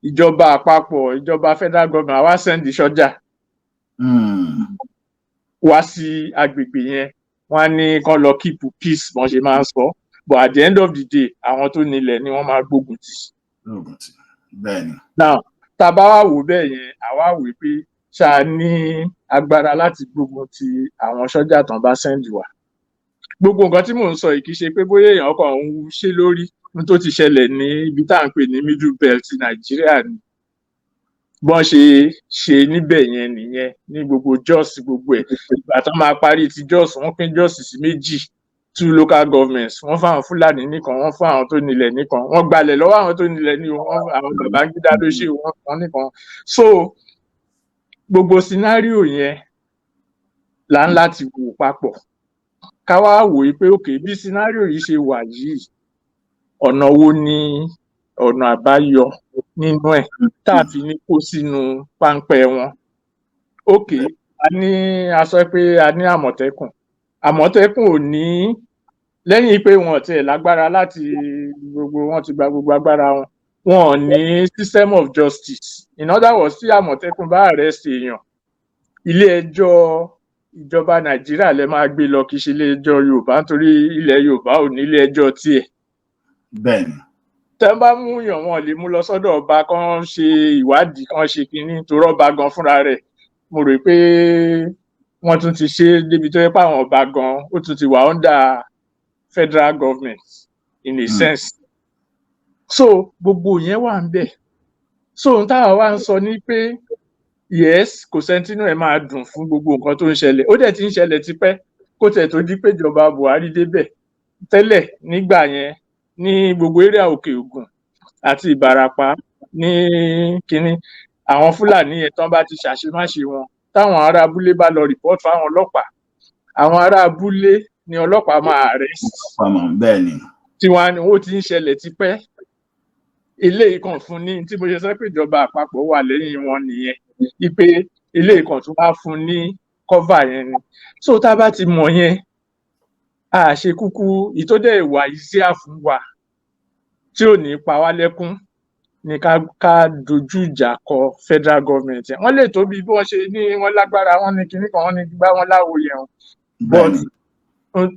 ìjọba àpapọ̀, ìjọba federal government á wá send sọ́jà wá sí agbègbè yẹn. Wọ́n á ní kán lọ keep peace, bọ́n ṣe máa ń sọ, but at the end of the day, àwọn tó nílẹ̀ ni wọ́n máa gbógun tì.
Gbógun tì, bẹ́ẹ̀ni.
Now, tá a bá wá wò bẹ́ẹ̀ yẹn, àwa wò pé ṣáà ní agbára láti gbógun ti àwọn sọ́jà tán bá send wá. Gbogbo nǹkan tí mò ń sọ yìí, kì í ṣe pé bóyá èèyàn kan ń ṣe lórí ohun tó ti ṣẹlẹ̀ ní ibi tá à ń pè ní Middle Belt Nàìjíríà ni. Bọ́n ṣe ṣe níbẹ̀ yẹn nìyẹn ní gbogbo Jos, gbogbo ẹ̀. Ìgbà tán máa parí ti Jos, wọ́n pín Jos sí méjì, two local governments. Wọ́n fáwọn Fúlàní nìkan, wọ́n fún àwọn tó nílẹ̀ nìkan. Wọ́n gbalẹ̀ lọ́wọ́ àwọn tó nílẹ̀ ní wọ́n, àwọn Babangida ló ṣe wọ́n fún nìkan. So gbogbo scenario yẹn là ń láti wò papọ̀, ká wá wò ó pé, okay, bí scenario yìí ṣe wà yìí, ọ̀nà wo ni ọ̀nà àbáyọ nínú ẹ̀ tá a fi ní kó sínú páńpẹ́ wọn? Okay, a ní, a sọ pé a ní Àmọ̀tẹ́kùn. Àmọ̀tẹ́kùn ò ní, lẹ́yìn pé wọn ò tiẹ̀ lágbára láti, gbogbo wọn ti gba gbogbo agbára wọn, wọn ò ní system of justice. In other words, tí Àmọ̀tẹ́kùn bá arrest èèyàn, ilé ẹjọ́ ìjọba Nàìjíríà lẹ máa gbé lọ, kì í ṣe ilé ẹjọ́ Yorùbá, nítorí ilẹ̀ Yorùbá ò ní ilé ẹjọ́ tiẹ̀. Tẹ́ bá mú yàn, wọn lè mú lọ sọ́dọ̀ ọba kan ṣe ìwádìí, kan ṣe kínní, torí ọba gan fúnra rẹ̀, mo rò pé wọ́n tún ti ṣe débi tó yẹ pé àwọn ọba gan, ó tún ti wà under federal government in a sense. So gbogbo yẹn wà ń bẹ̀. So ohun táwa wá ń sọ ni pé, yes, kò sẹ́ni tínú ẹ̀ máa dùn fún gbogbo nǹkan tó ń ṣẹlẹ̀. Ó dẹ̀ ti ń ṣẹlẹ̀ tipẹ́ kó tẹ̀ tó di pé ìjọba Buhari débẹ̀. Tẹ́lẹ̀ nígbà yẹn, ní gbogbo area Òkè Ògùn àti Ìbàràpá ní kínní, àwọn Fúlàní yẹn, tán bá ti ṣàṣemáṣe wọn, táwọn ará abúlé bá lọ report fáwọn ọlọ́pàá, àwọn ará abúlé ni ọlọ́pàá máa arrest.
Bẹ́ẹ̀ ni.
Tiwa ni ó ti ń ṣẹlẹ̀ tipẹ́. Eléyìí kan fún ní tí mo ṣe sọ pé ìjọba àpapọ̀ wà lẹ́yìn wọn nìyẹn, wípé eléyìí kan tún wá fún ní cover yẹn ni. So tá a bá ti mọ̀ yẹn, a ṣe kúkú ìtọ́jẹ́ ìwà easier fún wa tí ò ní pa wá lẹ́kún ni ká dojú ìjà kọ federal government yẹn. Wọ́n lè tó bí wọ́n ṣe ní wọ́n lágbára, wọ́n ní kinní kan, wọ́n ní gbá wọn láwo yẹn o, but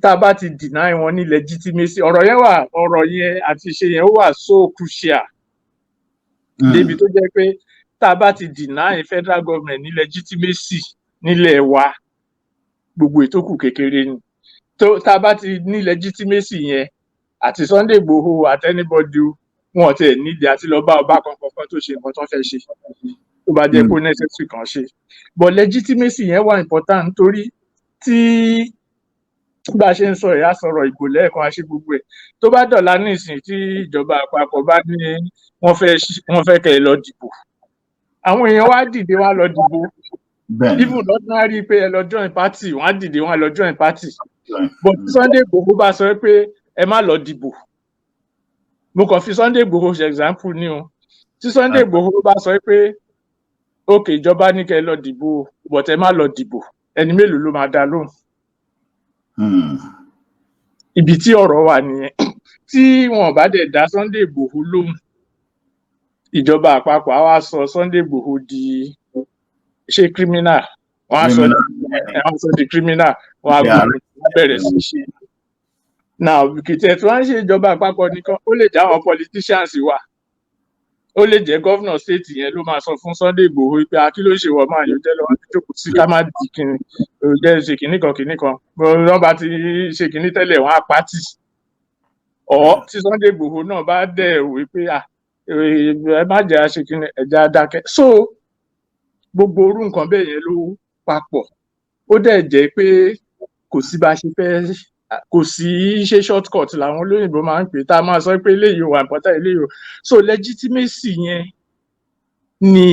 tá a bá ti deny wọn ní legitimacy, ọ̀rọ̀ yẹn wà, ọ̀rọ̀ yẹn àti ìṣe yẹn, ó wà so crucial débi tó jẹ́ pé tá a bá ti deny federal government ní legitimacy nílẹ̀ wa, gbogbo ètò kù kékeré ni. Tó tá a bá ti ní legitimacy yẹn, àti Sunday Igboho àti anybody, wọn ò tiẹ̀ nídìí àti lọ bá ọba kankan kan tó ṣe nǹkan tó fẹ́ ṣe, tó bá jẹ́ pé necessary kan ṣe. But legitimacy yẹn wà important, nítorí tí Tí bá a ṣe ń sọ ìyá sọ̀rọ̀ ìbò lẹ́ẹ̀kan, a ṣe gbogbo ẹ̀, tó bá dọ̀la nísìnyí, tí ìjọba àpapọ̀ bá ní wọ́n fẹ́ kẹ́ ẹ lọ dìbò, àwọn èèyàn wá dìde, wá lọ dìbò. Even ordinary pé ẹ lọ join party, wọ́n á dìde, wọ́n á lọ join party. But tí Sunday Igboho bá sọ pé ẹ má lọ dìbò, mo kàn fi Sunday Igboho ṣe example ni o, tí Sunday Igboho bá sọ pé ok, ìjọba ní kẹ́ ẹ lọ dìbò, but ẹ má lọ dìbò, ẹni mélòó ló máa dá lóhùn? Ibi tí ọ̀rọ̀ wà nìyẹn. Tí wọn bá dẹ̀ dá Sunday Igboho lóhùn, ìjọba àpapọ̀ á wá sọ Sunday Igboho di, ṣé criminal wọ́n á sọ?
Criminal.
Wọ́n á sọ di criminal, wọ́n á gbógun, wọ́n á bẹ̀rẹ̀ sí í ṣe. Now, kìtẹ̀ tí wọ́n ń ṣe ìjọba àpapọ̀ nìkan, ó lè jẹ́ àwọn politicians wa, ó lè jẹ́ governor state yẹn ló máa sọ fún Sunday Igboho pé a kí ló ṣe wọ́n máa yóò jẹ́ lọ́wọ́ jókòó sí ká má di kinní, ó jẹ́ ṣe kinní kan kinní kan, wọ́n bá ti ṣe kinní tẹ́lẹ̀, wọ́n á pátì ọ̀. Tí Sunday Igboho náà bá dẹ̀ wí pé à ẹ má jẹ́ àṣe kinní, ẹ̀jẹ̀ á dákẹ́. So gbogbo orú nǹkan bẹ́ẹ̀ yẹn ló papọ̀. Ó dẹ̀ jẹ́ pé kò sí bá a ṣe fẹ́, kò sí ṣe short cut làwọn olóyìnbó máa ń pè tá a máa sọ pé eléyìí ò wà important, eléyìí ò. So legitimacy yẹn ni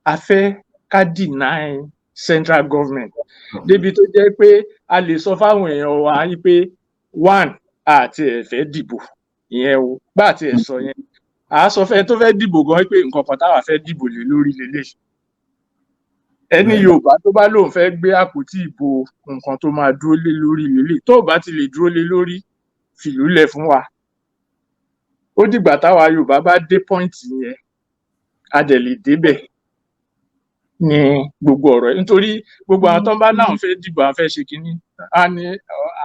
a fẹ́ ká deny central government débi tó jẹ́ pé a lè sọ fáwọn èèyàn wa pé one, àti ẹ̀ fẹ́ dìbò ìyẹn o, bá àti ẹ̀ sọ yẹn, à á sọ fẹ́ tó fẹ́ dìbò gan pé nǹkan kan táwa fẹ́ dìbò lé lórí lélẹ̀. Ẹni Yorùbá tó bá lóun fẹ́ gbé àpótí ìbò, nǹkan tó máa dúró lé lórí lélẹ̀. Tó bá ti lè dúró lé lórí, fìlú lẹ̀ fún wa. Ó dìgbà táwa Yorùbá bá dé point yẹn, a dẹ̀ lè débẹ̀ ní gbogbo ọ̀rọ̀ yìí, nítorí gbogbo àwọn tó ń bá láwọn fẹ́ dìbò, àwọn fẹ́ ṣe kínní, á ní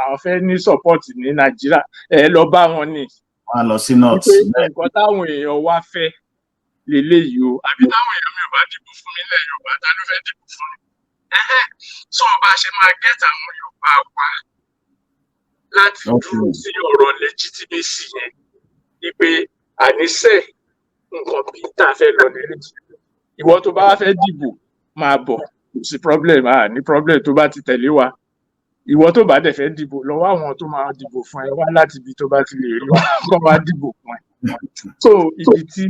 àwọn fẹ́ ní support ní Nàìjíríà, ẹ lọ bá wọn ní
Wọ́n á lọ sí north.
Wípé nǹkan táwọn èèyàn wá fẹ́ leléyìí o, àbí táwọn èèyàn mi ò bá dìbò fún mi lẹ̀ Yorùbá, ta ló fẹ́ dìbò fún mi? Ẹhẹ́n. So bá a ṣe máa get àwọn Yorùbá wa láti dúró sí ọ̀rọ̀ legitimacy yẹn, wípé àníṣe nǹkan bí tá a fẹ́ lọ lélẹ̀, ìwọ tó bá wá fẹ́ dìbò, máa bọ̀, kò sí problem, à ní problem tó bá ti tẹ̀lé wa. Ìwọ tó bá dẹ̀ fẹ́ dìbò, lọ́wọ́ àwọn tó máa dìbò fún ẹ wá láti ibi tó bá ti lè rí wọn kó wá dìbò fún ẹ. So ibi tí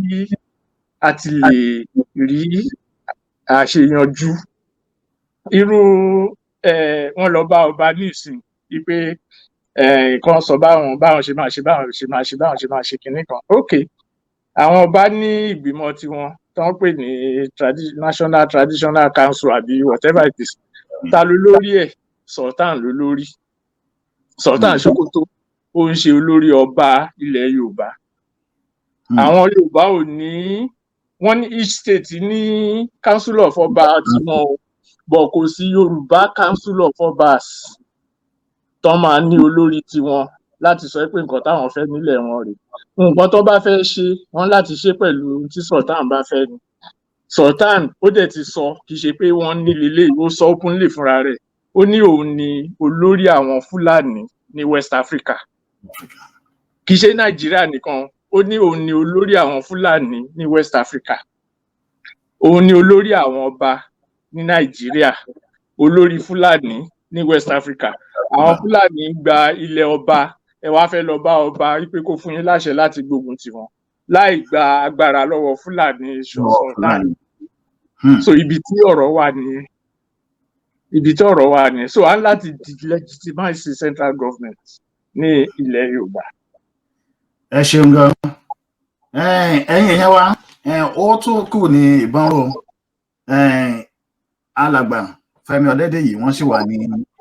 a ti lè rí àṣeyanjú irú wọn, lọ bá ọba ní ìsìn wípé nǹkan sọ báwọn báwọn ṣe máa ṣe, báwọn ṣe máa ṣe, báwọn ṣe máa ṣe kinní kan. Ok, àwọn ọba ní ìgbìmọ̀ tiwọn tó ń pè ní National Traditional Council àbí whatever it is. Ta ló lórí ẹ̀? Sultan ló lórí, Sultan Sokoto. Ó ń ṣe olórí ọba ilẹ̀ Yorùbá. Àwọn Yorùbá ò ní, wọ́n ní each state ní council of ọba tiwọn o, but kò sí Yorùbá Council of Obas tó máa ní olórí tiwọn láti sọ pé nǹkan táwọn fẹ́ nílẹ̀ wọn rèé. Nǹkan tó bá fẹ́ ṣe, wọ́n láti ṣe pẹ̀lú ohun tí Sultan bá fẹ́ ni. Sultan ó dẹ̀ ti sọ, kì í ṣe pé wọ́n ní lélẹ̀, ó sọ openly fúnra rẹ̀, ó ní òun ni olórí àwọn Fúlàní ní West Africa. Kì í ṣe Nàìjíríà nìkan, ó ní òun ni olórí àwọn Fúlàní ní West Africa, òun ni olórí àwọn ọba ní Nàìjíríà, olórí Fúlàní ní West Africa. Àwọn Fúlàní ń gba ilẹ̀ ọba, ẹ wá fẹ́ lọ bá ọba wípé kó fún yín láṣẹ láti gbógun tiwọn láì gba agbára lọ́wọ́ Fúlàní Sultan. So ibi tí ọ̀rọ̀ wà nìyẹn, ibi tí ọ̀rọ̀ wà nìyẹn. So a ń láti delegitimize central government ní ilẹ̀ Yorùbá.
Ẹ ṣeun gan. Ẹ̀yin èèyàn wa, ó tún kù ní ìbọn ro. Alàgbà Fẹ́mi Ọdẹdẹyì, wọ́n sì wà ní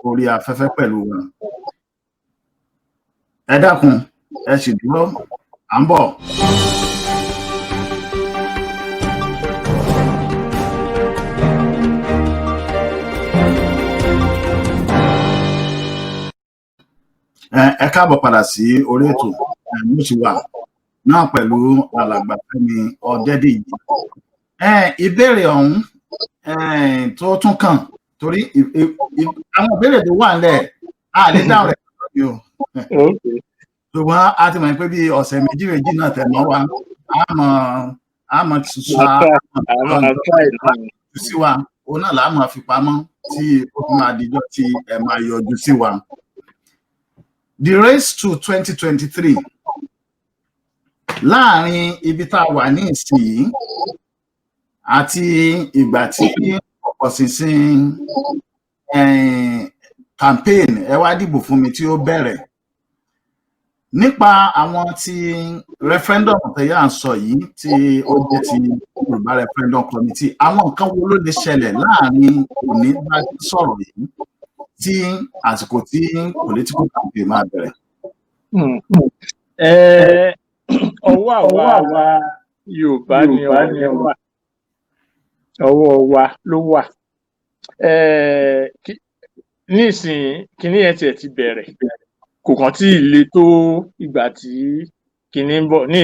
orí afẹ́fẹ́ pẹ̀lú wọn. Ẹ dákun, ẹ sì dúró, à ń bọ̀. Ẹ káàbọ̀ padà sí orí ètò. Mo sì wà náà pẹ̀lú alàgbà Fẹ́mi Ọdẹdẹyì. Ìbéèrè ọ̀hún tó tún kàn, torí àwọn ìbéèrè tó wà nílẹ̀, a lè dáhùn rẹ̀ lónìí o, ṣùgbọ́n a ti mọ̀ pé bí ọ̀sẹ̀ méjì méjì náà tẹ̀ mọ́ wa, a mọ̀ a mọ̀ sí wa. Òun náà làá máa fi pamọ́ tí ó fi máa dijọ́ tí ẹ máa yọjú sí wa. The race to 2023, láàrin ibi tá a wà ní ìsinyìí àti ìgbà tí ọ̀pọ̀ ṣìnṣìn campaign "ẹ wá dìbò fún mi" tí ó bẹ̀rẹ̀, nípa àwọn ti referendum tẹ̀yà ń sọ yìí, tí ó jẹ́ ti Yorùbá Referendum Committee, àwọn nǹkan wo ló lè ṣẹlẹ̀ láàrin òní bá sọ̀rọ̀ yìí tí àsìkò tí political campaign máa bẹ̀rẹ̀?
Ọwọ́ àwa Yorùbá ni ọwọ́ wà, ọwọ́ wa ló wà. Nísìnyí, kinní yẹn tiẹ̀ ti bẹ̀rẹ̀, kò kàn tí ì le tó ìgbà tí kinní ń bọ̀ ní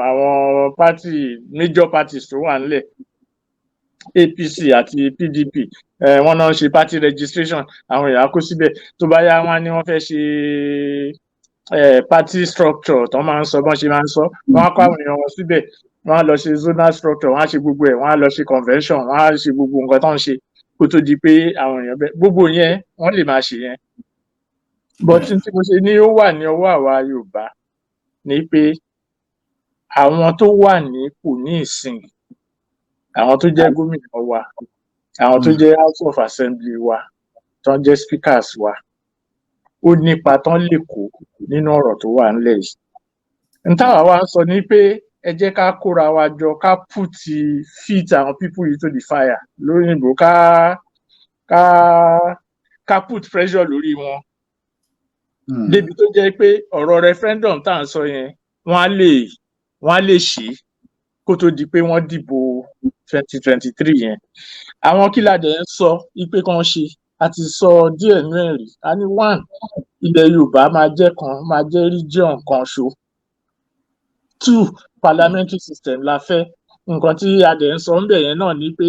àwọn party, major parties tó wà nílẹ̀, APC àti PDP, wọ́n náà ń ṣe party registration. Àwọn èèyàn á kó síbẹ̀. Tó bá yá, wọ́n á ní wọ́n fẹ́ ṣe party structure tó máa ń sọ, bọ́n ṣe máa ń sọ. Wọ́n á kó àwọn èèyàn wọn síbẹ̀, wọ́n á lọ ṣe zonal structure, wọ́n á ṣe gbogbo ẹ̀, wọ́n á lọ ṣe convention, wọ́n á ṣe gbogbo nǹkan tó ń ṣe kó tó di pé àwọn èèyàn bẹ gbogbo yẹn, wọ́n lè máa ṣe yẹn. But tí mo ṣe ní ó wà ní ọwọ́ àwa Yorùbá ni pé àwọn tó wà nípò ní ìsìn, àwọn tó jẹ́ gómìnà wa, àwọn tó jẹ́ House of Assembly wa, tó ń jẹ́ speakers wa, ó nípa tán lè kó nínú ọ̀rọ̀ tó wà ńlẹ̀ yìí. N táwa wá ń sọ ni pé ẹ jẹ́ ká kóra wa jọ, ká put feet àwọn people yìí to the fire lóyìnbó, ká put pressure lórí wọn débi tó jẹ́ pé ọ̀rọ̀ referendum tá à ń sọ yẹn, wọ́n á lè ṣe é kó tó di pé wọ́n dìbò 2023 yẹn. Àwọn kí la dẹ̀ ń sọ wípé kán ṣe? A ti sọ díẹ̀ nínú ẹ̀ rí. A ní one, ilẹ̀ Yorùbá máa jẹ́ kan, máa jẹ́ region kan ṣo. Two, parliamentary system la fẹ́. Nǹkan tí a dẹ̀ ń sọ ńbẹ̀ yẹn náà ni pé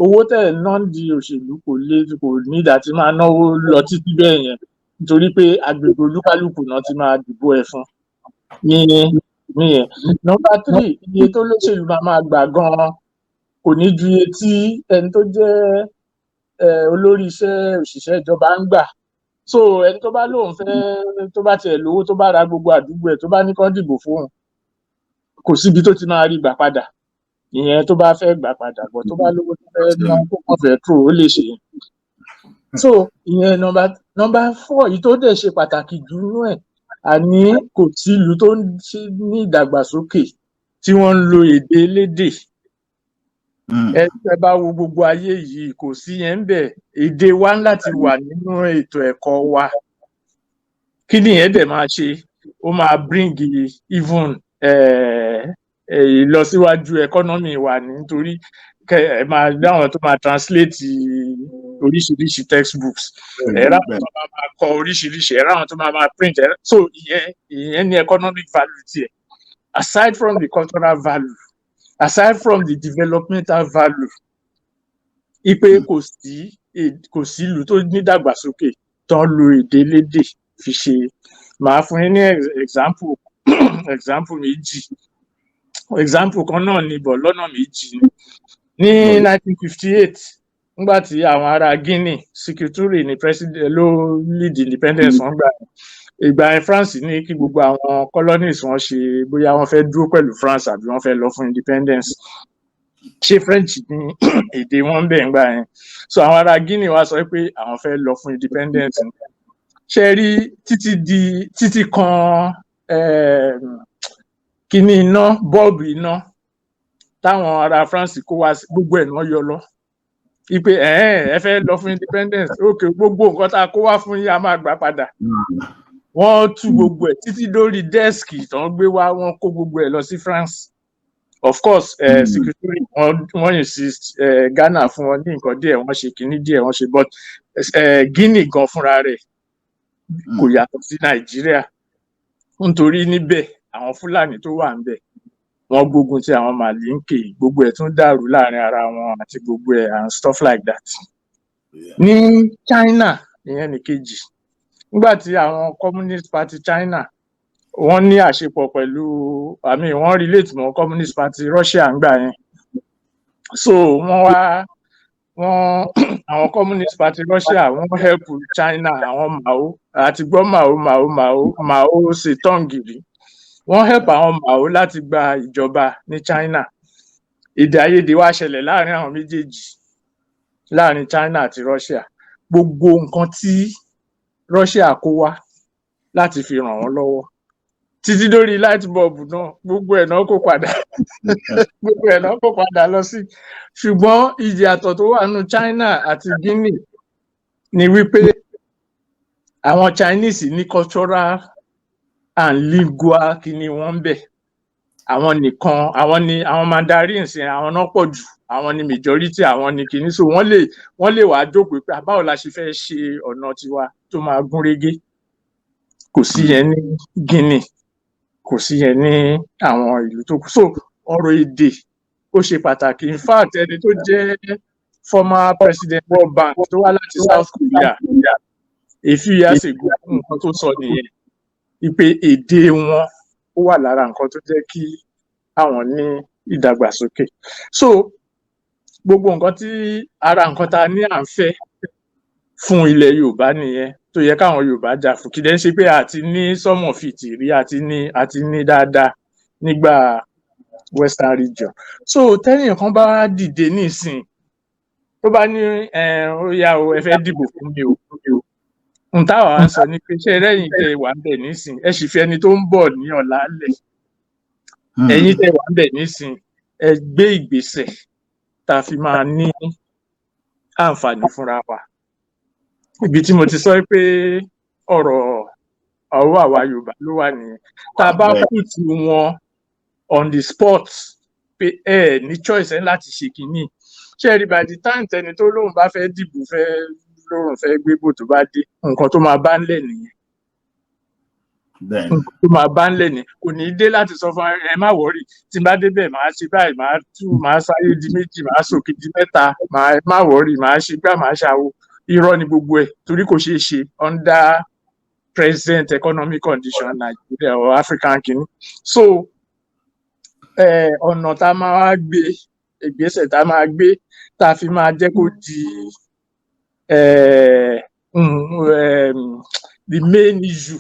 owó tẹ̀ ń ná di òṣèlú kò lè, kò ní ìdá tí máa náwó lọ títí bẹ́ẹ̀ yẹn, nítorí pé agbègbè olúkálùkù náà ti máa dìbò ẹ̀ fún ní nìyẹn. Number three, iye tó lóṣèlú máa máa gbà gan-an kò ní ju iye tí ẹni tó jẹ́ olórí iṣẹ́ òṣìṣẹ́ ìjọba ń gbà. So ẹni tó bá lóun fẹ́, tó bá tiẹ̀ lówó, tó bá ra gbogbo àdúgbò ẹ̀, tó bá ní kán dìbò fóun, kò síbi tó ti máa rí gbà padà. Ìyẹn tó bá fẹ́ gbà padà bọ̀, tó bá lówó tó fẹ́ ná, tó kàn fẹ́ tó, ó lè ṣe yẹn. So ìyẹn number four yìí tó dẹ̀ ṣe pàtàkì jù nínú ẹ̀, àní kò sí ìlú tó ń ṣe ní ìdàgbàsókè tí wọ́n ń lo èdè elédè. Ẹ bá wo gbogbo ayé yìí, kò sí yẹn ń bẹ̀. Èdè wa ń láti wà nínú ètò ẹ̀kọ́ wa. Kí nìyẹn dẹ̀ máa ṣe? Ó máa bring even ìlọsíwájú economy wa ní, nítorí kẹ ẹ máa dáwọn tó máa translate oríṣiríṣi textbooks, ẹ ráwọn tó máa máa kọ oríṣiríṣi, ẹ ráwọn tó máa máa print ẹ. So ìyẹn ní economic value tiẹ̀, aside from the cultural value, aside from the developmental value, ipe kò sí ìlú tó ní ìdàgbàsókè tó ń lo èdè lédè fi ṣe. Màá fún yín ní example méjì. Example kan náà ni bọ̀ lọ́nà méjì ni. Ní 1958, nígbà tí àwọn ará Guinea, Sékou Touré ní president ló lead independence wọn gbà. Ìgbà yẹn, France ní kí gbogbo àwọn colonies wọn ṣe bóyá wọ́n fẹ́ dúró pẹ̀lú France àbí wọ́n fẹ́ lọ fún independence. Ṣé French ní èdè wọn ń bẹ̀ ńgbà yẹn. So àwọn ará Guinea wá sọ pé àwọn fẹ́ lọ fún independence. Ṣe rí, títí di títí kan kíní iná, bọ́ọ̀bù iná táwọn ará France kó wá, gbogbo ẹ̀ náà yọ lọ, ipe ẹ fẹ́ lọ fún independence, ok, gbogbo nǹkan tá a kó wá fún yín, a máa gbà padà. Wọ́n tú gbogbo ẹ̀ títí dórí desk tó ń gbé wá, wọ́n kó gbogbo ẹ̀ lọ sí France. Of course, security, wọ́n insist, Ghana fún wọn ní nǹkan díẹ̀, wọ́n ṣe kinní díẹ̀, wọ́n ṣe, but Guinea gan fúnra rẹ̀ kò yàtọ̀ sí Nàìjíríà, nítorí níbẹ̀ àwọn Fúlàní tó wà níbẹ̀, wọ́n gbógun ti àwọn Màlínkè, gbogbo ẹ̀ tún dàrú láàrin ara wọn àti gbogbo ẹ̀ and stuff like that. Ní China, ìyẹn nìkejì, nígbà tí àwọn Communist Party China, wọ́n ní àṣepọ̀ pẹ̀lú, I mean, wọ́n relate mọ́ Communist Party Russia ńgbà yẹn. So wọ́n wá Wọ́n, àwọn Communist Party Russia, wọ́n help China, àwọn Mao àti gbọ́ Mao Mao Mao Mao Zedong rí. Wọ́n help àwọn Mao láti gba ìjọba ní China. Èdè àìyedè wá ṣẹlẹ̀ láàrin àwọn méjèèjì, láàrin China àti Russia. Gbogbo nǹkan tí Russia kó wá láti fi ràn wọ́n lọ́wọ́, títí dórí light bulb náà, gbogbo ẹ̀ náà kó padà, gbogbo ẹ̀ náà kó padà lọ sí. Ṣùgbọ́n ìyàtọ̀ tó wà nínú China àti Guinea ni wípé àwọn Chinese ní cultural and lingual kíní wọn ń bẹ̀. Àwọn nìkan, àwọn ni àwọn Mandarins yẹn, àwọn náà pọ̀ jù, àwọn ni majority, àwọn ni kíní. So wọ́n lè wá jókòó pé báwo la ṣe fẹ́ ṣe ọ̀nà tiwa tó máa gún régé. Kò sí yẹn ní Guinea, kò sí yẹn ní àwọn ìlú tó kù. So ọ̀rọ̀ èdè, ó ṣe pàtàkì. In fact, ẹni tó jẹ́ former president World Bank tó wá láti South Korea a few years ago, nǹkan tó sọ nìyẹn, wípé èdè wọn, ó wà lára nǹkan tó jẹ́ kí àwọn ní ìdàgbàsókè. So gbogbo nǹkan tí ara nǹkan tá a ní à ń fẹ́ fún ilẹ̀ Yorùbá nìyẹn, tó yẹ káwọn Yorùbá jà fún. Kì í dẹ́ ń ṣe pé àti ní some of it rí, àti ní dáadáa nígbà Western Region. So tẹ́nìkan kan bá dìde nísìn, tó bá ní ó yá o, ẹ fẹ́ dìbò fún mi o, n táwa ń sọ ni pé, ṣé lẹ́yìn tẹ́ wà ń bẹ̀ nísìn, ẹ sì fi ẹni tó ń bọ̀ ní ọ̀la lẹ̀. Ẹ̀yin tẹ́ wà ń bẹ̀ nísìn, ẹ gbé ìgbésẹ̀ tá a fi máa ní àǹfààní fúnra wa. Ibi tí mo ti sọ pé ọ̀rọ̀ ọwọ́ àwa Yorùbá ló wà nìyẹn. Tá a bá put wọn on the spot pé ẹ ní choice ẹ láti ṣe kínní, ṣé ẹ rí, by the time tẹni tó lóun bá fẹ́ dìbò, fẹ́ lóun fẹ́ gbé bò, tó bá dé, nǹkan tó máa bá ń lẹ̀ nìyẹn. Nǹkan tó máa bá ń lẹ̀ ní, kò ní í dé láti sọ fún ẹ, má worry, tí n bá débẹ̀, màá ṣe báyìí, màá tú, màá sáyé di méjì, màá sòkè di mẹ́ta, màá má worry, màá ṣe gbá, màá ṣàwo. Irọ́ ni gbogbo ẹ̀, torí kò ṣeé ṣe under present economic condition Nigeria or African kìíní. So ọ̀nà tá a máa wá gbé ìgbésẹ̀, tá a máa gbé, tá a fi máa jẹ́ kó di the main issue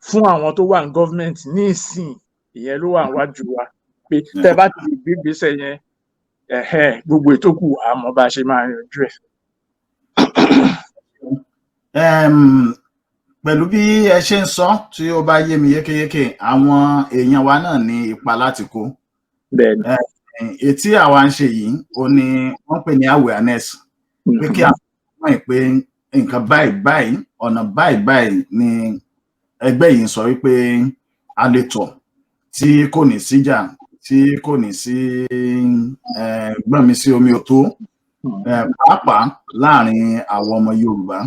fún àwọn tó wà ní government ní ìsìn, ìyẹn ló wà níwájú wa, pé tẹ́ bá ti lè gbé ìgbésẹ̀ yẹn, ẹ̀hẹ́n, gbogbo ètò kù, àmọ́ bá a ṣe máa yanjú ẹ̀.
Pẹ̀lú bí ẹ ṣe ń sọ, tí ó bá yé mi yékéyéké, àwọn èèyàn wa náà ní ipa láti kó.
Bẹ́ẹ̀ni.
Ètí àwa ń ṣe yìí, ó ní wọ́n pè ní awareness, pé kí àwọn mọ̀ pé nǹkan báyìí báyìí, ọ̀nà báyìí báyìí ni ẹgbẹ́ yìí ń sọ wípé a lè tọ̀ tí kò ní síjà, tí kò ní sí gbọ́n mi sí omi ò tó, pàápàá láàrin àwọn ọmọ Yorùbá.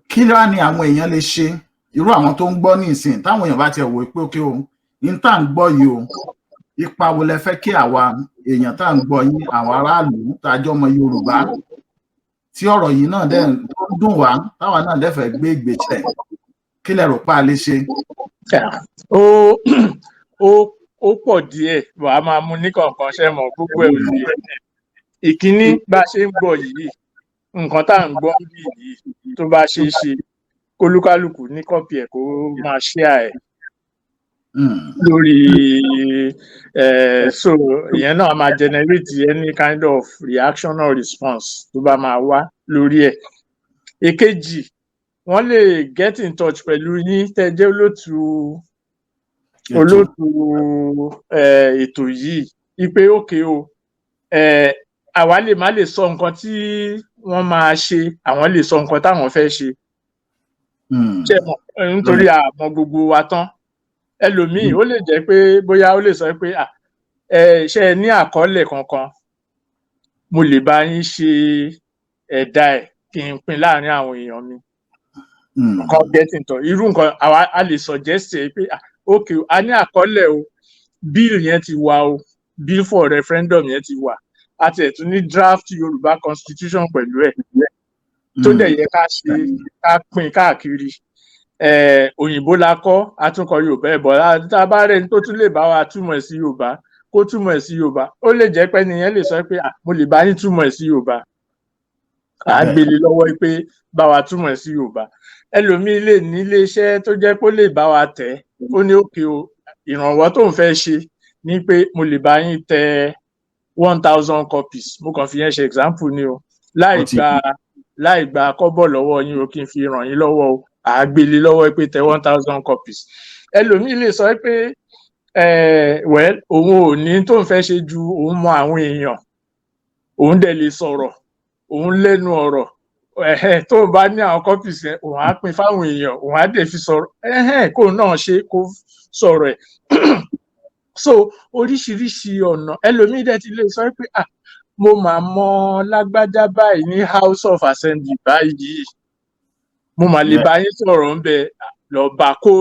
Kí wá ni àwọn èèyàn lè ṣe, irú àwọn tó ń gbọ́ ní ìsìn, táwọn èèyàn bá tiẹ̀ wò pé ókè o, ní tá à ń gbọ́ yìí o, ipa wo lẹ fẹ́ kí àwa èèyàn tá à ń gbọ́ yín, àwọn aráàlú tá a jọ ọmọ Yorùbá, tí ọ̀rọ̀ yìí náà dẹ̀ tó ń dùn wá, táwa náà dẹ̀ fẹ́ gbé ìgbésẹ̀, kí lẹ rò pa lè ṣe?
Ó pọ̀ díẹ̀, wàá máa mú ní kọ̀ọ̀kan. Ṣe mọ̀, gbogbo ẹ̀ ò lè. Ìkíní, bá a ṣe ń gbọ́ yìí, nǹkan tá à ń gbọ́ bí yìí, tó bá ṣeé ṣe, kólúkálùkù ní copy ẹ̀, kó máa share ẹ̀ lórí so ìyẹn náà máa generate any kind of reaction or response tó bá máa wá lórí ẹ̀. Èkejì, wọ́n lè get in touch pẹ̀lú yín tẹ́ jẹ́ olóòtú olóòtú ètò yìí, wípé òkè o, àwa lè má lè sọ nǹkan tí wọ́n máa ṣe, àwọn lè sọ nǹkan táwọn fẹ́ ṣe. Ṣé mọ̀, nítorí àmọ́ gbogbo wa tán, ẹlòmíì ó lè jẹ́ pé bóyá ó lè sọ pé, ẹ ṣe ẹ ní àkọọ́lẹ̀ kankan, mo lè bá yín ṣe ẹ̀dà ẹ̀, kí n pín láàrin àwọn èèyàn mi. Nǹkan get in touch, irú nǹkan àwa a lè suggest ẹ pé, ok, a ní àkọọ́lẹ̀ o, bill yẹn ti wà o, bill for referendum yẹn ti wà, a tiẹ̀ tún ní draft Yorùbá constitution pẹ̀lú ẹ̀, tó dẹ̀ yẹ ká ṣe, ká pín káàkiri. Òyìnbó la kọ́, a tún kọ Yorùbá ẹ̀ bọ̀. Tá a bá rẹ́ni tó tún lè bá wa túmọ̀ sí Yorùbá, Kó túmọ̀ ẹ̀ sí Yorùbá. Ó lè jẹ́ pé nìyẹn lè sọ pé, "Ah, mo lè bá yín túmọ̀ ẹ̀ sí Yorùbá." À á gbélé lọ́wọ́ pé bá wa túmọ̀ ẹ̀ sí Yorùbá. Ẹlòmíín lè ní iléeṣẹ́ tó jẹ́ pé ó lè bá wa tẹ̀. Ó ní okay o, ìrànwọ́ tó ń fẹ́ ṣe ni pé mo lè bá yín tẹ 1,000 copies. Mo kàn fi yẹn ṣe example ni o, láì gba kọ́bọ̀ lọ́wọ́ yín o, kí n fi ràn yín lọ́wọ́ o. À á gbélé lọ́wọ́ pé tẹ 1,000 copies. Ẹlòmíín lè sọ pé, well, òun ò ní tó ń fẹ́ ṣe ju òun mọ àwọn èèyàn, òun dẹ̀ lè sọ̀rọ̀, òun lẹ́nu ọ̀rọ̀, tóun bá ní àwọn copies yẹn, òun á pín fáwọn èèyàn, òun á dẹ̀ fi sọ̀rọ̀, kóun náà ṣe kó sọ̀rọ̀ ẹ̀. So oríṣiríṣi ọ̀nà. Ẹlòmíín dẹ̀ ti lè sọ pé, "Ah, mo mà mọ lágbájá báyìí ní House of Assembly báyìí, mo mà lè bá yín sọ̀rọ̀ ń bẹ." Lọ bá, kó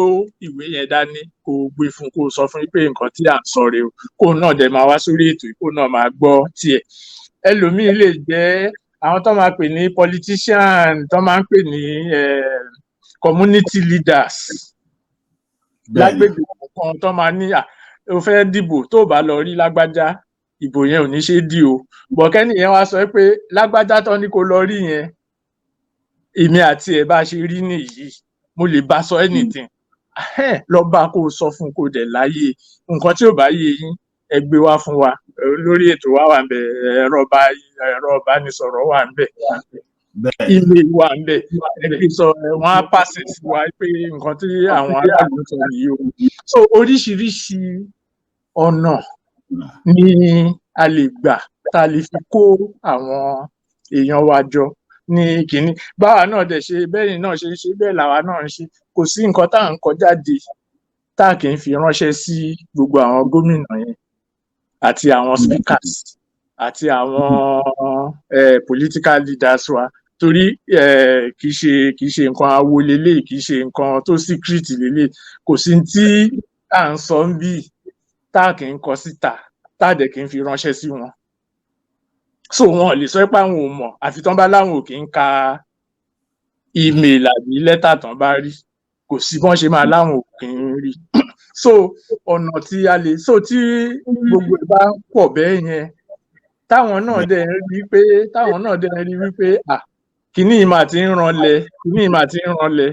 ìwé yẹn dání, kó gbé fún, kó sọ fún yín pé nǹkan tí à ń sọ rèé o, kó náà dẹ̀ máa wá sórí ètò yìí, kó náà máa gbọ́ tiẹ̀. Ẹlòmíín lè jẹ́ àwọn tó máa pè ní politician, tó máa ń pè ní community leaders lágbègbè kan, tó máa ní, à o fẹ́ dìbò, tó o bá lọ rí lágbájá, ìbò yẹn ò ní ṣe é dì o. Bọ̀kẹ́nì yẹn wá sọ pé lágbájá tó ní kó lọ rí yẹn, èmi àti ẹ̀ bá ṣe rí nìyí, mo lè bá sọ anything. Lọ bá, kó o sọ fún, kó o dẹ̀ láyé. Nǹkan tí ò bá yé yín, ẹ gbé wá fún wa lórí ètò wa wà ń bẹ, ẹ̀rọ ìbánisọ̀rọ̀ wà ń bẹ, email wà ń bẹ. Ẹ fi sọ, wọn á pàṣẹ sí wa pé nǹkan tí àwọn aráàlú sọ nìyí o. So oríṣiríṣi ọ̀nà ni a lè gbà tá a lè fi kó àwọn èèyàn wa jọ ní kínní. Báwa náà dẹ̀ ṣe bẹ́ẹ̀ náà ṣe ń ṣe bẹ́ẹ̀ làwa náà ń ṣe. Kò sí nǹkan tá à ń kọ jáde tá a kì í fi ránṣẹ́ sí gbogbo àwọn gómìnà yẹn àti àwọn speakers àti àwọn political leaders wa, torí kì í ṣe nǹkan awo leléyìí, kì í ṣe nǹkan tó secret leléyìí. Kò sí tí à ń sọ ń bí tá a kì í kọ síta, tá a dẹ̀ kì í fi ránṣẹ́ sí wọn. So wọn ò lè sọ pé àwọn ò mọ̀, àfi tán bá láwọn ò kì í ka email àbí lẹ́tà tán bá rí. Kò sí bọ́n ṣe máa láwọn ò kì í rí. So ọ̀nà tí a lè so tí gbogbo ẹ̀ bá ń pọ̀ bẹ́ẹ̀ yẹn, táwọn náà dẹ̀ ń rí wípé, à, kíní yìí máa ti ń ranlẹ̀, kíní yìí máa ti ń ranlẹ̀,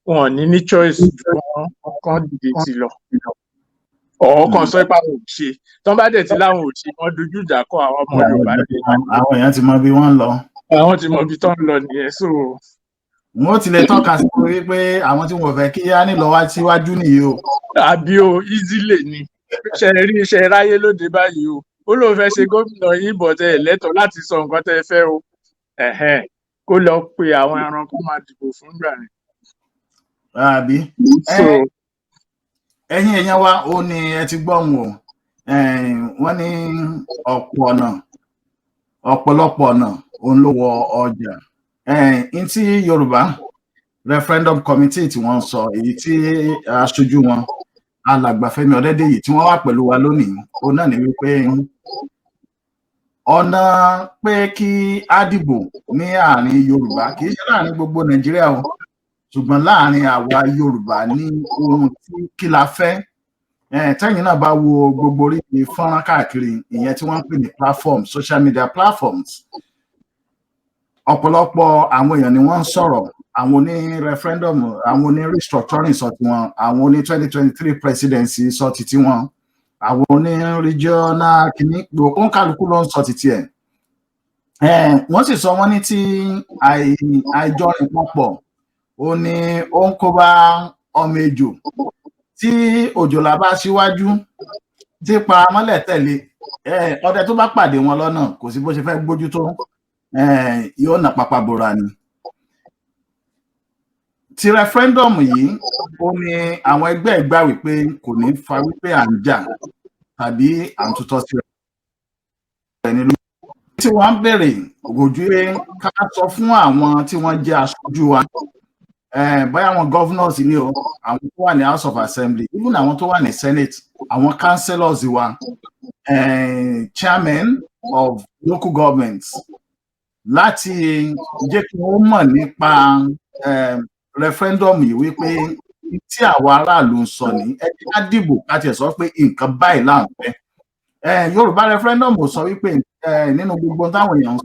wọn ò ní ní choice ju kán dìde tì lọ ọ̀ọ́kàn sọ pé àwọn ò ṣe. Tán bá dẹ̀ ti láwọn ò ṣe, wọ́n dojú ìjà kọ àwọn ọmọ Yorùbá ní.
Àwọn èèyàn ti mọ bí wọ́n ń lọ.
Àwọn ti mọ ibi tán ń lọ nìyẹn, so.
Wọ́n ti lè tọ́ka sí wípé àwọn tí wọ́n fẹ́ kí á nílọ wá síwájú nìyí o.
Àbí o, easily ni ṣe rí ṣe ráyé lóde báyìí o. Ó lóun fẹ́ ṣe gómìnà yín, bọ̀ tẹ́ ẹ̀ lẹ́tọ̀ọ́ láti sọ nǹkan tẹ́ ẹ fẹ́ o. Kó lọ pe àwọn ẹranko máa dìbò fún gbà yẹn.
Àbí.
So
ẹ̀yin èèyàn wa, ó ní ẹ ti gbọ́ wọn o. Wọ́n ní ọ̀pọ̀ ọ̀nà, ọ̀pọ̀lọpọ̀ ọ̀nà òun ló wọ ọjà n tí Yorùbá Referendum Committee tí wọ́n ń sọ, èyí tí aṣojú wọn, Alàgbà Fẹ́mi Ọdẹ́dèyí, tí wọ́n wà pẹ̀lú wa lónìí, òun náà ní wípé ọ̀nà pé kí á dìbò ní àárín Yorùbá, kì í ṣe láàrin gbogbo Nàìjíríà o, ṣùgbọ́n láàrin àwa Yorùbá ní ohun tí kí la fẹ́. Tẹ́yìn náà bá wo gbogbo orí fọ́nrán káàkiri, ìyẹn tí wọ́n ń pè ní platform, social media platforms, ọ̀pọ̀lọpọ̀ àwọn èèyàn ni wọ́n ń sọ̀rọ̀. Àwọn oní referendum, àwọn oní restructuring sọ tiwọn, àwọn oní 2023 presidency sọ ti tiwọn, àwọn oní regional kìíní, òǹkàlùkù ló ń sọ ti tiẹ̀. Wọ́n sì sọ, wọ́n ní tí àìjọrìn papọ̀ ó ní ó ń kó bá ọmọ ejò. Tí òjòlá bá síwájú, tí paramọ́lẹ̀ tẹ̀lé, ọdẹ tó bá pàdé wọn lọ́nà, kò sí bó ṣe fẹ́ gbójú tó, yóò nà pápá bora ni. Ti referendum yìí, ó ní àwọn ẹgbẹ́ gbà wípé kò ní fa wípé à ń jà tàbí à ń tutọ́ sí ẹni lójú. Tí wọ́n ń béèrè kò ju pé ká sọ fún àwọn tí wọ́n jẹ́ aṣojú wa, bóyá àwọn governors ni o, àwọn tó wà ní House of Assembly, even àwọn tó wà ní Senate, àwọn councillors wa, chairman of local governments, láti jẹ́ kí wọ́n mọ̀ nípa referendum yìí wípé tí àwọn aráàlú ń sọ ní ẹ jẹ́ ká dìbò, ká tiẹ̀ sọ pé nǹkan báyìí là ń fẹ́. Yorùbá referendum ò sọ wípé nínú gbogbo táwọn èèyàn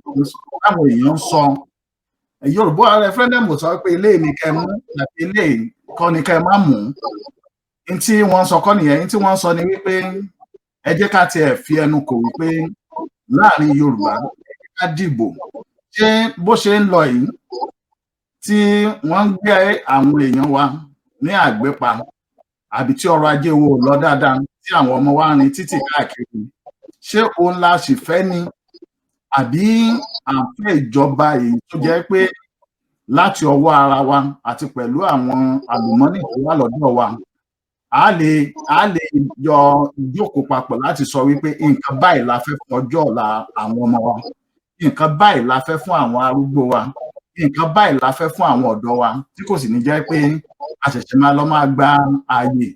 ń sọ, Yorùbá referendum ò sọ wípé eléyìí ni kẹ́ mú àti eléyìí kọ́ ni kẹ́ má mú. N tí wọ́n sọ kọ́ nìyẹn. N tí wọ́n sọ ni wípé ẹ jẹ́ ká tiẹ̀ fi ẹnu kò wípé láàrin Yorùbá, ẹ jẹ́ ká dìbò. Ṣé bó ṣe ń lọ yìí, tí wọ́n ń gbé àwọn èèyàn wa ní àgbépa, àbí tí ọrọ̀ ajé wo ò lọ dáadáa, tí àwọn ọmọ wa ń rin títì káàkiri, ṣé òun la sì fẹ́ ni, àbí à ń fẹ́ ìjọba èyí tó jẹ́ pé láti ọwọ́ ara wa àti pẹ̀lú àwọn àlùmọ́nì tó wà lọ́dọ̀ wa, a lè jọ jókòó papọ̀ láti sọ wípé nǹkan báyìí la fẹ́ fún ọjọ́ ọ̀la àwọn ọmọ wa, nǹkan báyìí la fẹ́ fún àwọn arúgbó wa, nǹkan báyìí la fẹ́ fún àwọn ọ̀dọ́ wa, tí kò sì ní jẹ́ pé a ṣẹ̀ṣẹ̀ máa lọ máa gba ààyè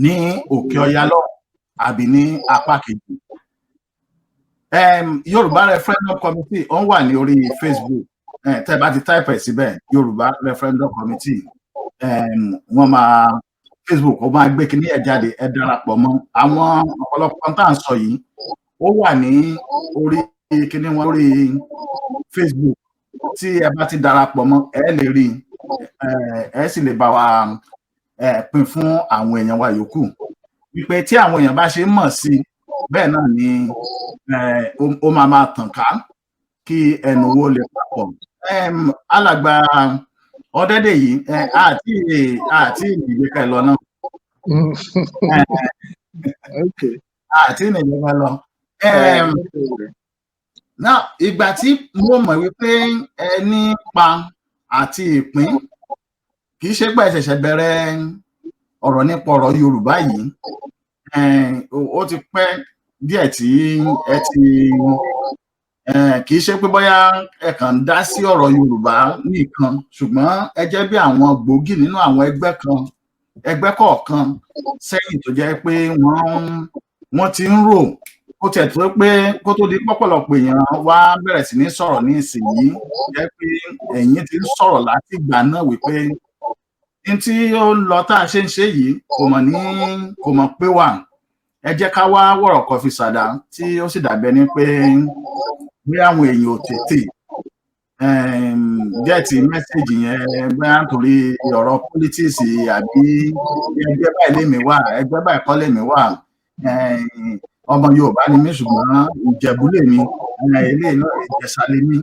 ní òkè ọya lọ àbí ní apá kejì? Yorùbá Referendum Committee, ó ń wà ní orí Facebook. Tẹ́ bá ti type ẹ̀ síbẹ̀, Yorùbá Referendum Committee, wọ́n máa, Facebook ó máa gbé kíní ẹ̀ jáde. Ẹ darapọ̀ mọ́ àwọn ọ̀pọ̀lọpọ̀ tá à ń sọ yìí. Ó wà ní orí kíní wọn lórí Facebook. Tí ẹ bá ti darapọ̀ mọ́, ẹ lè rí, ẹ sì lè bá wa pín fún àwọn èèyàn wa yòókù, wípé tí àwọn èèyàn bá ṣe ń mọ̀ sí bẹ́ẹ̀ náà ni ó máa tàn ká, kí ẹnu wo lè papọ̀. Alàgbà Ọ̀dẹ́dẹ̀ yìí, àti ìgbéka lọ náà. Àti ìgbéka lọ. Now, ìgbà tí mo mọ̀ wípé ẹ ní pa àti ìpín, kì í ṣe pé ẹ ṣẹ̀ṣẹ̀ bẹ̀rẹ̀ ọ̀rọ̀ nípa ọ̀rọ̀ Yorùbá yìí. Ó ti pẹ́ díẹ̀ tí ẹ ti, kì í ṣe pé bóyá ẹ kàn ń dá sí ọ̀rọ̀ Yorùbá nìkan, ṣùgbọ́n ẹ jẹ́ bí àwọn gbòógì nínú àwọn ẹgbẹ́ kan, ẹgbẹ́ kọ̀ọ̀kan sẹ́yìn tó jẹ́ pé wọ́n ti ń rò ó tiẹ̀ tó pé kó tó di pọ̀pọ̀lọpọ̀ èèyàn wá bẹ̀rẹ̀ sí ní sọ̀rọ̀ ní ìsinyìí, jẹ́ pé ẹ̀yin ti ń sọ̀rọ̀ láti ìgbà náà wípé ní tí ó ń lọ tá a ṣe ń ṣe yìí kò mọ̀ ní kò mọ̀ pé wà, ẹ jẹ́ ká wá wọ̀rọ̀ kan fi ṣàdá, tí ó sì dàbí ẹni pé bí àwọn èèyàn ò tètè get message yẹn, bóyá nítorí ọ̀rọ̀ politics, àbí ẹgbẹ́ báyìí lèmi wà, ẹgbẹ́ báyìí kọ́ lèmi wà, ọmọ Yorùbá ni mí ṣùgbọ́n Ìjẹ̀bú lèmi, eléyìí náà Ìjẹ̀ṣà lèmi.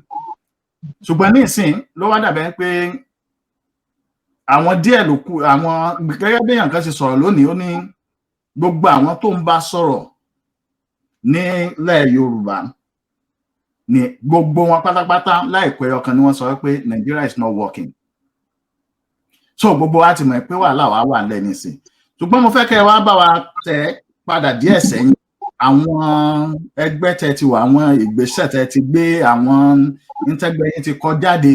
Ṣùgbọ́n nísìn ló wá dàbẹ́ pé àwọn díẹ̀ ló kù. Àwọn gẹ́gẹ́ bí èèyàn kan ṣe sọ̀rọ̀ lónìí, ó ní gbogbo àwọn tó ń bá sọ̀rọ̀ nílẹ̀ Yorùbá ni gbogbo wọn pátápátá, láìpẹ́ ọkàn ni wọ́n sọ pé Nigeria is not working. So gbogbo wa ti mọ̀ pé wàhálà wa wà lẹ́nu nísìn. Ṣùgbọ́n mo fẹ́ kẹ́ ẹ wá bá wa tẹ̀ padà díẹ̀ sẹ́yìn, àwọn ẹgbẹ́ tẹ́ ti wà, àwọn ìgbésẹ̀ tẹ́ ti gbé, àwọn ntẹ́gbẹ́ yín ti kọ jáde,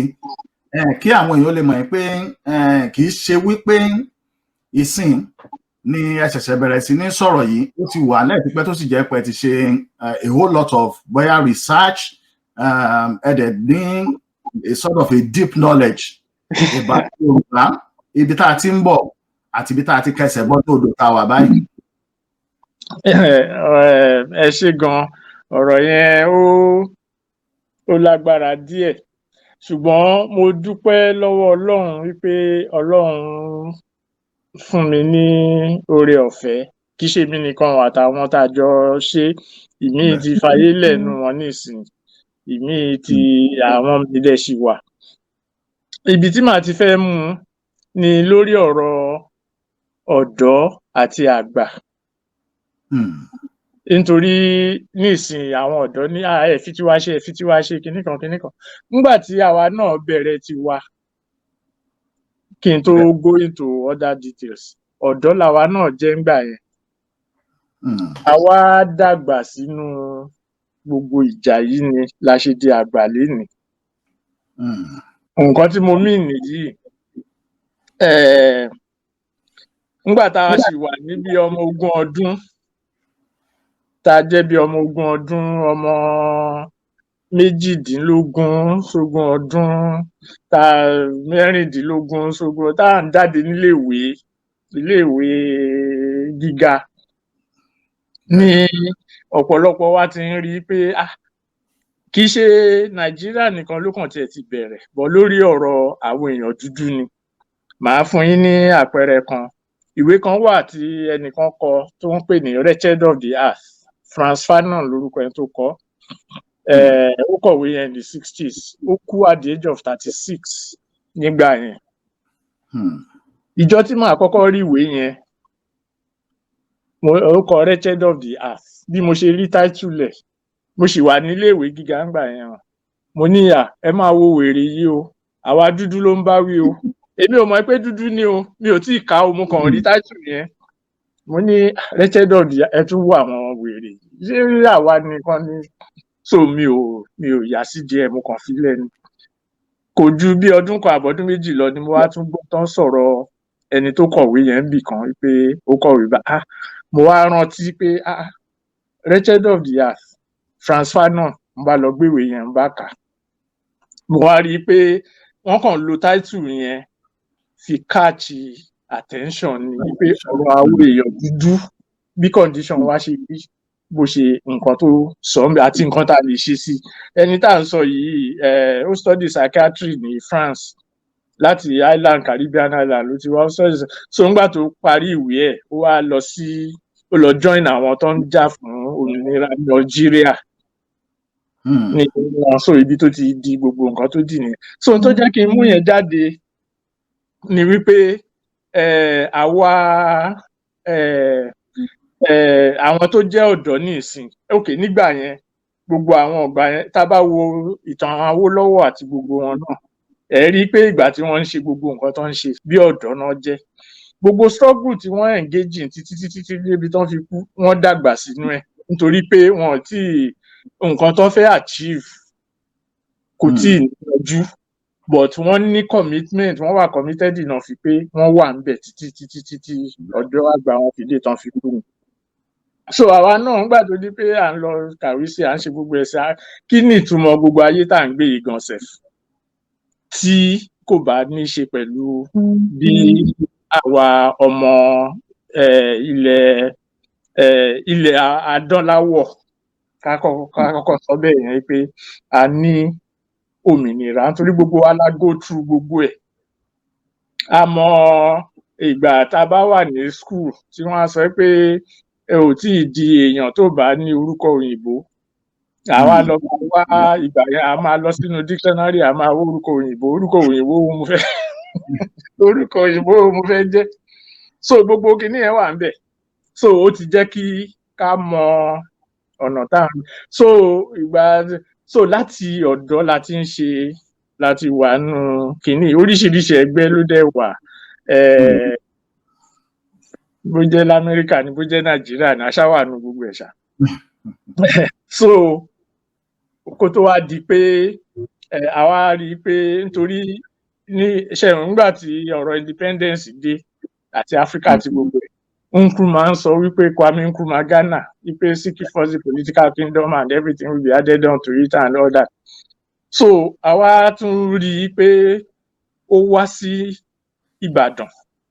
kí àwọn èèyàn lè mọ̀ pé kì í ṣe wípé ìsìn ni ẹ ṣẹ̀ṣẹ̀ bẹ̀rẹ̀ sí ní sọ̀rọ̀ yìí. Ó ti wà lẹ́ẹ̀tipẹ́, tó sì jẹ́ pé ẹ ti ṣe a whole lot of bóyá research, ẹ dẹ̀ ní a sort of a deep knowledge about Yorùbá, ibi tá a ti ń bọ̀ àti ibi tá a ti kẹsẹ̀ bọ́ tó odò tá a wà báyìí.
Ẹ ṣé gan. Ọ̀rọ̀ yẹn ó lágbára díẹ̀, ṣùgbọ́n mo dúpẹ́ lọ́wọ́ Ọlọ́run wípé Ọlọ́run fún mi ní oore ọ̀fẹ́. Kì í ṣe èmi nìkan, àtàwọn tá a jọ ṣe. Ìmíì ti fayé lẹ̀ nínú wọn nísìnyí, ìmíì ti, àwọn míì dẹ̀ ṣì wà. Ibi tí màá ti fẹ́ mú un ni lórí ọ̀rọ̀ ọ̀dọ́ àti àgbà, nítorí nísìnyí àwọn ọ̀dọ́ ní, "Ẹ fi tiwa ṣe, ẹ fi tiwa ṣe kinní kan kinní kan." Nígbà tí àwa náà bẹ̀rẹ̀ tiwa, kí n tó go into other details, ọ̀dọ́ làwa náà jẹ́ ńgbà yẹn. Àwa dàgbà sínú gbogbo ìjà yìí ni la ṣe di àgbà lénìí. Nǹkan tí mo mean nìyí, nígbà tá a ṣì wà ní bí ọmọ 20 ọdún, tá a jẹ́ bí ọmọ 20 ọdún, ọmọ 18 sógún ọdún, tá 16 sógún, tá à ń jáde níléèwé, iléèwé gíga ní Ọ̀pọ̀lọpọ̀ wa ti ń rí i pé, ah, kì í ṣe Nàìjíríà nìkan ló kàn tiẹ̀ ti bẹ̀rẹ̀ bọ̀ lórí ọ̀rọ̀ àwọn èèyàn dúdú ni. Màá fún yín ní àpẹẹrẹ kan. Ìwé kan wà tí ẹnìkan kọ tó ń pè ní Wretched of the Earth. Frantz Fanon lórúkọ ẹni tó kọ. Ó kọ̀wé yẹn in the 60s. Ó kú at the age of 36 nígbà yẹn. Ìjọ tí màá kọ́kọ́ rí ìwé yẹn, ó kọ Wretched of the Earth, bí mo ṣe rí title ẹ̀, mo sì wà níléèwé gíga ńgbà yẹn o, mo ní, "À, ẹ máa wo wèrè yìí o, àwa dúdú ló ń bá wí o." Èmi ò mọ̀ pé dúdú ni o, mi ò tí ì kà o, mo kàn rí title yẹn. Mo ní, "Wretched of the, ẹ tún wo àwọn wèrè yìí, ṣé àwa nìkan ni?" So mi ò yà sí díẹ̀, mo kàn fi lẹ́nu. Kò ju bí ọdún kan àbọ̀dún 2 lọ ni mo wá tún gbọ́ tán sọ̀rọ̀ ẹni tó kọ̀wé yẹn níbì kan pé ó kọ̀wé bá. Ah, mo wá rántí pé, ah, Wretched of the Earth, Frantz Fanon. Mo bá lọ gbéwèé yẹn, mo bá kà á, mo wá rí i pé wọ́n kàn lo title yẹn fi catch attention ni, pé ọ̀rọ̀ àwọn èèyàn dúdú, bí condition wa ṣe rí, bó ṣe nǹkan tó sọ ń bẹ àti nǹkan tá a lè ṣe sí. Ẹni tá à ń sọ yìí, ó study psychiatry ní France. Láti island, Caribbean island ló ti wá. Ó study. So ńgbà tó parí ìwé ẹ̀, ó wá lọ sí, ó lọ join àwọn tó ń jà fún òmìnira ní Algeria ní wọn. So ibi tó ti di gbogbo nǹkan tó dì nìyẹn. So ohun tó jẹ́ kí n mú yẹn jáde ni wípé àwa àwọn tó jẹ́ ọ̀dọ́ ní ìsìn, ok, nígbà yẹn, gbogbo àwọn ọgbà yẹn, tá a bá wo ìtàn àwọn Awólọ́wọ̀ àti gbogbo wọn náà, ẹ rí i pé ìgbà tí wọ́n ń ṣe gbogbo nǹkan tó ń ṣe, bí ọ̀dọ́ náà jẹ́. Gbogbo struggle tí wọ́n engage in títí títí títí débi tán fi kú, wọ́n dàgbà sínú ẹ̀, nítorí pé wọn ò tí nǹkan tó fẹ́ achieve kò tíì níyanjú, but wọ́n ní commitment, wọ́n wà committed enough pé wọ́n wà ńbẹ̀ títí títí títí ọjọ́ àgbà wọn fi dé tán fi kú ni. So àwa náà, ńgbà tó di pé à ń lọ kàwé sí, à ń ṣe gbogbo ẹ̀ sí, kí ni ìtumọ̀ gbogbo ayé tá à ń gbé yìí gan sef tí kò bá ní ṣe pẹ̀lú bí àwa ọmọ ilẹ̀ adúláwọ̀, ká kọ́kọ́ sọ bẹ́ẹ̀ yẹn pé a ní òmìnira? Nítorí gbogbo wa la go through gbogbo ẹ̀. A mọ ìgbà tá a bá wà ní school tí wọ́n á sọ pé ẹ ò tí ì di èèyàn tó bá ní orúkọ òyìnbó. Àwa lọ máa wá ìgbà yẹn, a máa lọ sínú dictionary, a máa wá orúkọ òyìnbó. Orúkọ òyìnbó wo mo fẹ́, orúkọ òyìnbó wo mo fẹ́ jẹ́? So gbogbo kinní yẹn wà ńbẹ̀. So ó ti jẹ́ kí ká mọ ọ̀nà tá à ń so ìgbà. So láti ọ̀dọ́ la ti ń ṣe, láti wà nù kínní. Oríṣiríṣi ẹgbẹ́ ló dẹ̀ wà, bó jẹ́ lamẹ́ríkà ni, bó jẹ́ Nàìjíríà ní, aṣá wà nù gbogbo ẹ̀ ṣá. So kó tó wá di pé àwa rí i pé nítorí ní ṣe nígbà tí ọ̀rọ̀ independence dé àti Áfíríkà àti gbogbo ẹ̀, Nkrumah ń sọ wípé, Kwame Nkrumah, Ghana, wípé seek first the political kingdom and everything will be added on to it and all that. So àwa tún rí i pé ó wá sí Ìbàdàn.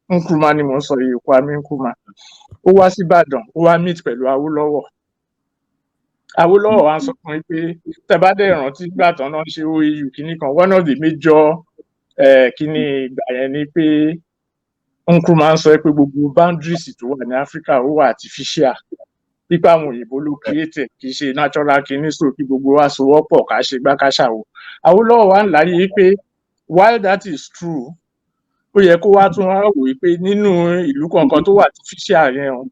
Nkrumah ni mò ń sọ yìí, Kwame Nkrumah. Ó wá sí Ìbàdàn, ó wá meet pẹ̀lú Awólọ́wọ̀. Awólọ́wọ̀ wá ń sọ fún mi pé, tẹ́ bá dẹ̀ rántí ìgbà tán náà ṣe OAU kínní kan, one of the major kínní ìgbà yẹn ni pé Nkrumah ń sọ pé gbogbo boundaries tó wà ní Áfíríkà, ó wà artificial, pípa àwọn òyìnbó ló create ẹ̀, kì í ṣe natural kínní. So kí gbogbo wa sowọ́pọ̀, ká ṣe gbá, ká ṣàwò. Awólọ́wọ̀ wà ń láyé pé while that is true, ó yẹ kó wá tún wá wò pé nínú ìlú kọ̀ọ̀kan tó wà artificial yẹn o,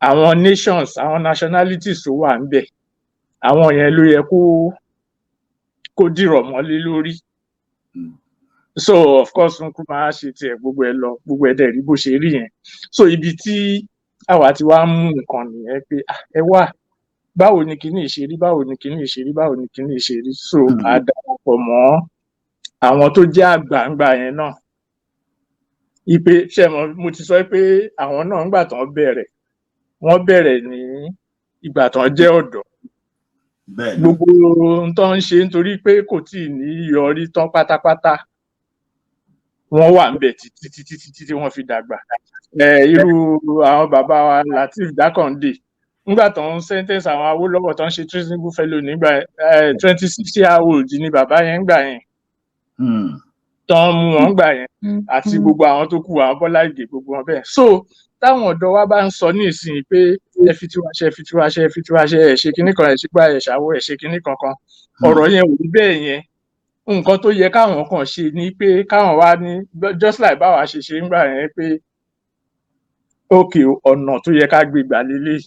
àwọn nations, àwọn nationalities tó wà ńbẹ̀, àwọn yẹn ló yẹ kó dìrọ̀ mọ́lé lórí. So of course, Nkrumah ṣe tiẹ̀, gbogbo ẹ̀ lọ, gbogbo ẹ̀ dẹ̀ rí bó ṣe rí yẹn. So ibi tí àwa ti wá ń mú nǹkan nìyẹn pé, ah, ẹ wá, báwo ni kinní yìí ṣe rí, báwo ni kinní yìí ṣe rí, báwo ni kinní yìí ṣe rí? So a darapọ̀ mọ́ àwọn tó jẹ́ àgbà ńgbà yẹn náà ipe ṣe mọ̀, mo ti sọ pé àwọn náà, ńgbà tán bẹ̀rẹ̀, wọ́n bẹ̀rẹ̀ ní ìgbà tán jẹ́ ọ̀dọ́. Gbogbo ohun tó ń ṣe, nítorí pé kò tíì ní yọrí tán pátápátá, wọ́n wà ńbẹ̀ títí títí títí tí wọ́n fi dàgbà. Irú àwọn bàbá wa Lateef Jákàndé. Nígbà tó ń sentence àwọn Awólọ́wọ̀, tó ń ṣe treasonable felony nígbà 26-year old ni bàbá yẹn gbà yẹn tó ń mú wọn gbà yẹn, àti gbogbo àwọn tó kù, àwọn Bọ́lá Ìgè, gbogbo wọn bẹ́ẹ̀. So táwọn ọ̀dọ́ wa bá ń sọ ní ìsìn pé ẹ fi tiwa ṣe, ẹ fi tiwa ṣe, ẹ fi tiwa ṣe, ẹ ṣe kinní kan, ẹ ṣe gbá, ẹ ṣàwọ, ẹ ṣe kinní kankan, ọ̀rọ̀ yẹn ò rí bẹ́ẹ̀ yẹn. Nǹkan tó yẹ káwọn kàn ṣe ni pé káwọn wá ní, just like báwa ṣe ṣe ń gbà yẹn, pé okay, ọ̀nà tó yẹ ká gbé gbà lélẹ̀,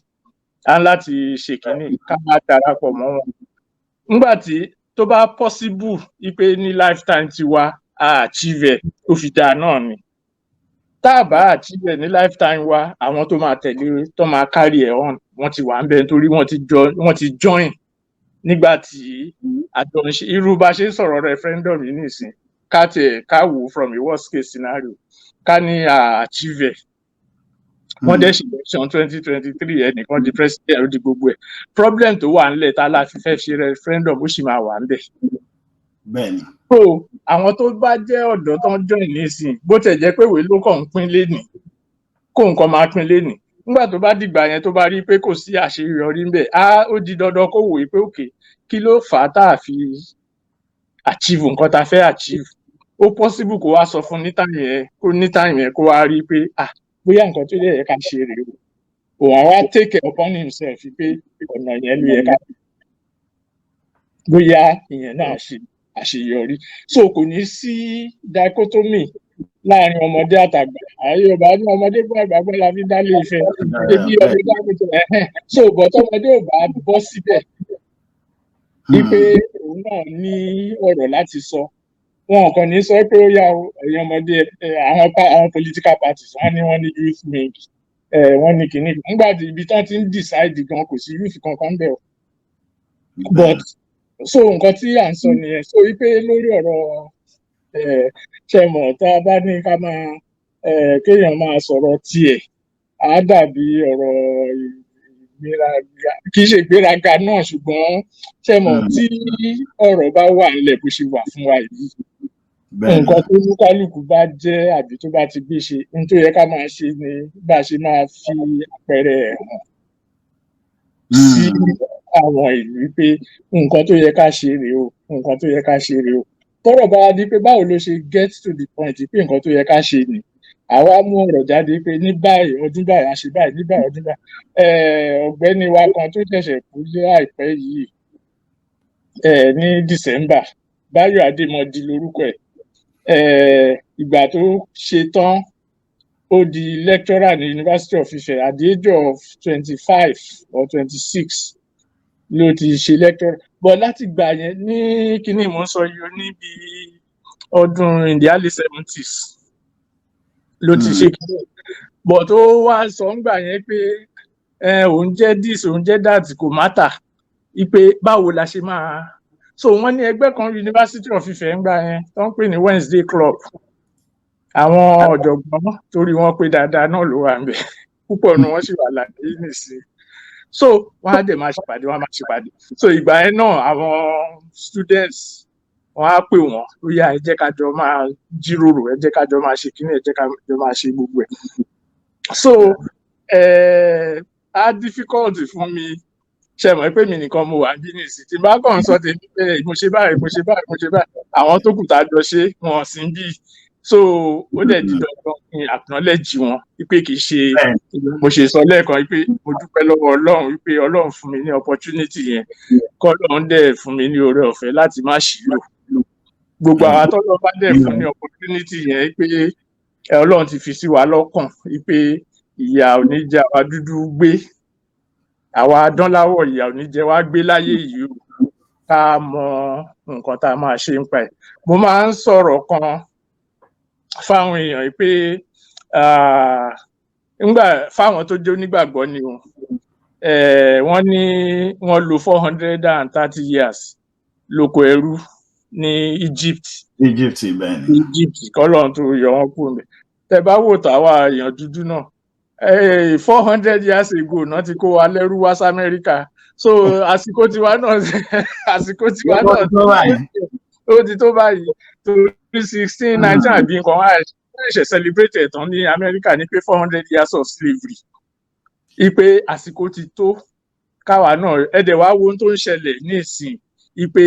á ń láti ṣe kínní, ká má darapọ̀ mọ́ wọn. Nígbà tí tó bá possible wípé ní lifetime tiwa a achieve ẹ̀, ó fi dáa náà ni. Tá a bá achieve ẹ̀ ní lifetime wa, àwọn tó máa tẹ̀lé, tó máa carry ẹ̀ on, wọ́n ti wà ń bẹ̀, nítorí wọ́n ti join nígbà tí àjọ ń ṣe. Irú bá ṣe ń sọ̀rọ̀ referendum yìí nìsín, ká tiẹ̀ ká wò ó from a worst case scenario, ká ní a achieve ẹ̀, wọ́n dẹ̀ ṣe election 2023, ẹnìkan di president, ó di gbogbo ẹ̀. Problem tó wà ńlẹ̀ tá a la fi fẹ́ ṣe referendum, ó sì máa wà ńbẹ̀. So àwọn tó bá jẹ́ ọ̀dọ́ tó ń join nísìn, bó tẹ̀ jẹ́ pé ìwé ló kàn ń pín lénìí, kó nǹkan máa pín lénìí, nígbà tó bá dìgbà yẹn, tó bá rí pé kò sí àṣeyọrí ńbẹ̀, á ó di dandan kó wòye pé okay, kí ló fà á tá a fi achieve nǹkan tá a fẹ́ achieve? Ó possible kó wá sọ fún ní time yẹn, kó ní time yẹn, kó wá rí pé ah, bóyá nǹkan tó yẹ ká ṣe rèé o. Òun á wá take it upon himself pé ọ̀nà yẹn ló yẹ ká, bóyá ìyẹn náà ṣe àṣeyọrí. So kò ní sí dichotomy láàrin ọmọdé àtàgbà. Àyè Yorùbá ní ọmọdé gbọ́, àgbà gbọ́ la fi dálé Ifẹ̀. Ebi ọmọdé àgbẹ̀tẹ̀ ẹ̀hẹ́n. So but ọmọdé ò bá bọ́ síbẹ̀ wípé òun náà ní ọ̀rọ̀ láti sọ, wọn kàn ní sọ pé ó yá o, ẹ̀yin ọmọdé ẹ, àwọn political parties, wọ́n ní youth wing, wọ́n ní kìíní. Nígbà tí ibi tí wọ́n ti ń decide gan, kò sí youth kankan bẹ́ẹ̀ o. But so nǹkan tí à ń sọ nìyẹn. So wípé lórí ọ̀rọ̀ ṣe mọ̀, tá a bá ní ká máa kéèyàn máa sọ̀rọ̀ tiẹ̀, á dàbí ọ̀rọ̀ ìgbéraga. Kì í ṣe ìgbéraga náà, ṣùgbọ́n ṣe mọ̀, tí ọ̀rọ̀ bá wà nílẹ̀ bó ṣe wà fún wa yìí, nǹkan tó ní kálukú bá jẹ́ àbí tó bá ti gbé ṣe, ohun tó yẹ ká máa ṣe ni bá a ṣe máa fi àpẹẹrẹ ẹ̀ hàn sí àwọn ìlú pé nǹkan tó yẹ ká ṣe rèé o, nǹkan tó yẹ ká ṣe rèé o. Tọ́rọ̀ bá wá di pé báwo ló ṣe get to the point pé nǹkan tó yẹ ká ṣe ni, àwa mú ọ̀rọ̀ jáde pé ní báyìí, ọdún báyìí, a ṣe báyìí, ní báyìí, ọdún báyìí. Ọ̀gbẹ́ni wa kan tó ṣẹ̀ṣẹ̀ kú láìpẹ́ yìí ní December, Báyọ̀ Adémọdì lórúkọ ẹ̀. Ìgbà tó ṣe tán, ó di lecturer ní University of Ife. At the age of 25 or 26 ló ti ṣe lecturer, but láti gbà yẹn ní kíní mò ń sọ yìí, ó ní bí ọdún in the early 70s ló ti ṣe kíní. But ó wá sọ ńgbà yẹn pé òun jẹ́ this, òun jẹ́ that, kò matter, ipe báwo la ṣe máa. So wọ́n ní ẹgbẹ́ kan University of Ife ńgbà yẹn tó ń pè ní Wednesday Club. Àwọn ọ̀jọ̀gbọ́n torí wọ́n pé dáadáa náà ló wà ńbẹ̀, púpọ̀ nu wọ́n sì wà láyé nìsín. So wọ́n á dẹ̀ máa ṣèpàdé, wọ́n á máa ṣèpàdé. So ìgbà yẹn náà, àwọn students, wọ́n á pè wọ́n, ó yá, ẹ jẹ́ ká jọ máa jíròrò, ẹ jẹ́ ká jọ máa ṣe kíní, ẹ jẹ́ ká jọ máa ṣe gbogbo ẹ̀. So á difficult fún mi. Ṣe mọ̀ pé mi nìkan mo wà bí nìsín, tí n bá kàn ń sọ tèmi pé mo ṣe báyìí, mo ṣe báyìí, mo ṣe báyìí, àwọn tó kù tá a jọ ṣe, wọn sì ń bí. So ó dẹ̀ di dandan kí n acknowledge wọn wípé kì í ṣe mo ṣe sọ lẹ́ẹ̀kan wípé mo dúpẹ́ lọ́wọ́ Ọlọ́run wípé Ọlọ́run fún mi ní opportunity yẹn, kọ́ Ọlọ́run dẹ̀ fún mi ní oore ọ̀fẹ́ láti má ṣìlò. Gbogbo àwọn atọ́lọ́ bá dẹ̀ fún ní opportunity yẹn pé Ọlọ́run ti fi sí wa lọ́kàn wípé ìyà ò ní jẹ àwa dúdú gbé, àwa adánláwọ̀, ìyà ò ní jẹ wá gbé láyé yìí o. Ká mọ nǹkan tá a máa ṣe ń pa ẹ̀. Mo máa ń sọ̀rọ̀ kan fáwọn èèyàn yìí pé ńgbà fáwọn tó jẹ́ onígbàgbọ́ ni o, wọ́n ní wọ́n lò 430 years lóko ẹrú ní Egypt.
Egypt, bẹ́ẹ̀ ni.
Egypt, kọ́lọ́run tó yọ wọ́n kúrò níbẹ̀. Tẹ́ bá wò táwa èèyàn dúdú náà, 400 years ago náà ti kó wa lẹ́rú wá sí Amẹ́ríkà. So àsìkò tiwa náà ó ti tó báyìí, torí 1619 àbí nǹkan, wá ṣẹ̀ṣẹ̀ celebrate ẹ̀ tán ní Amẹ́ríkà ní pé 400 years of slavery, ipe àsìkò ti tó. Káwa náà ẹ dẹ̀ wá wo ohun tó ń ṣẹlẹ̀ nísìn ipe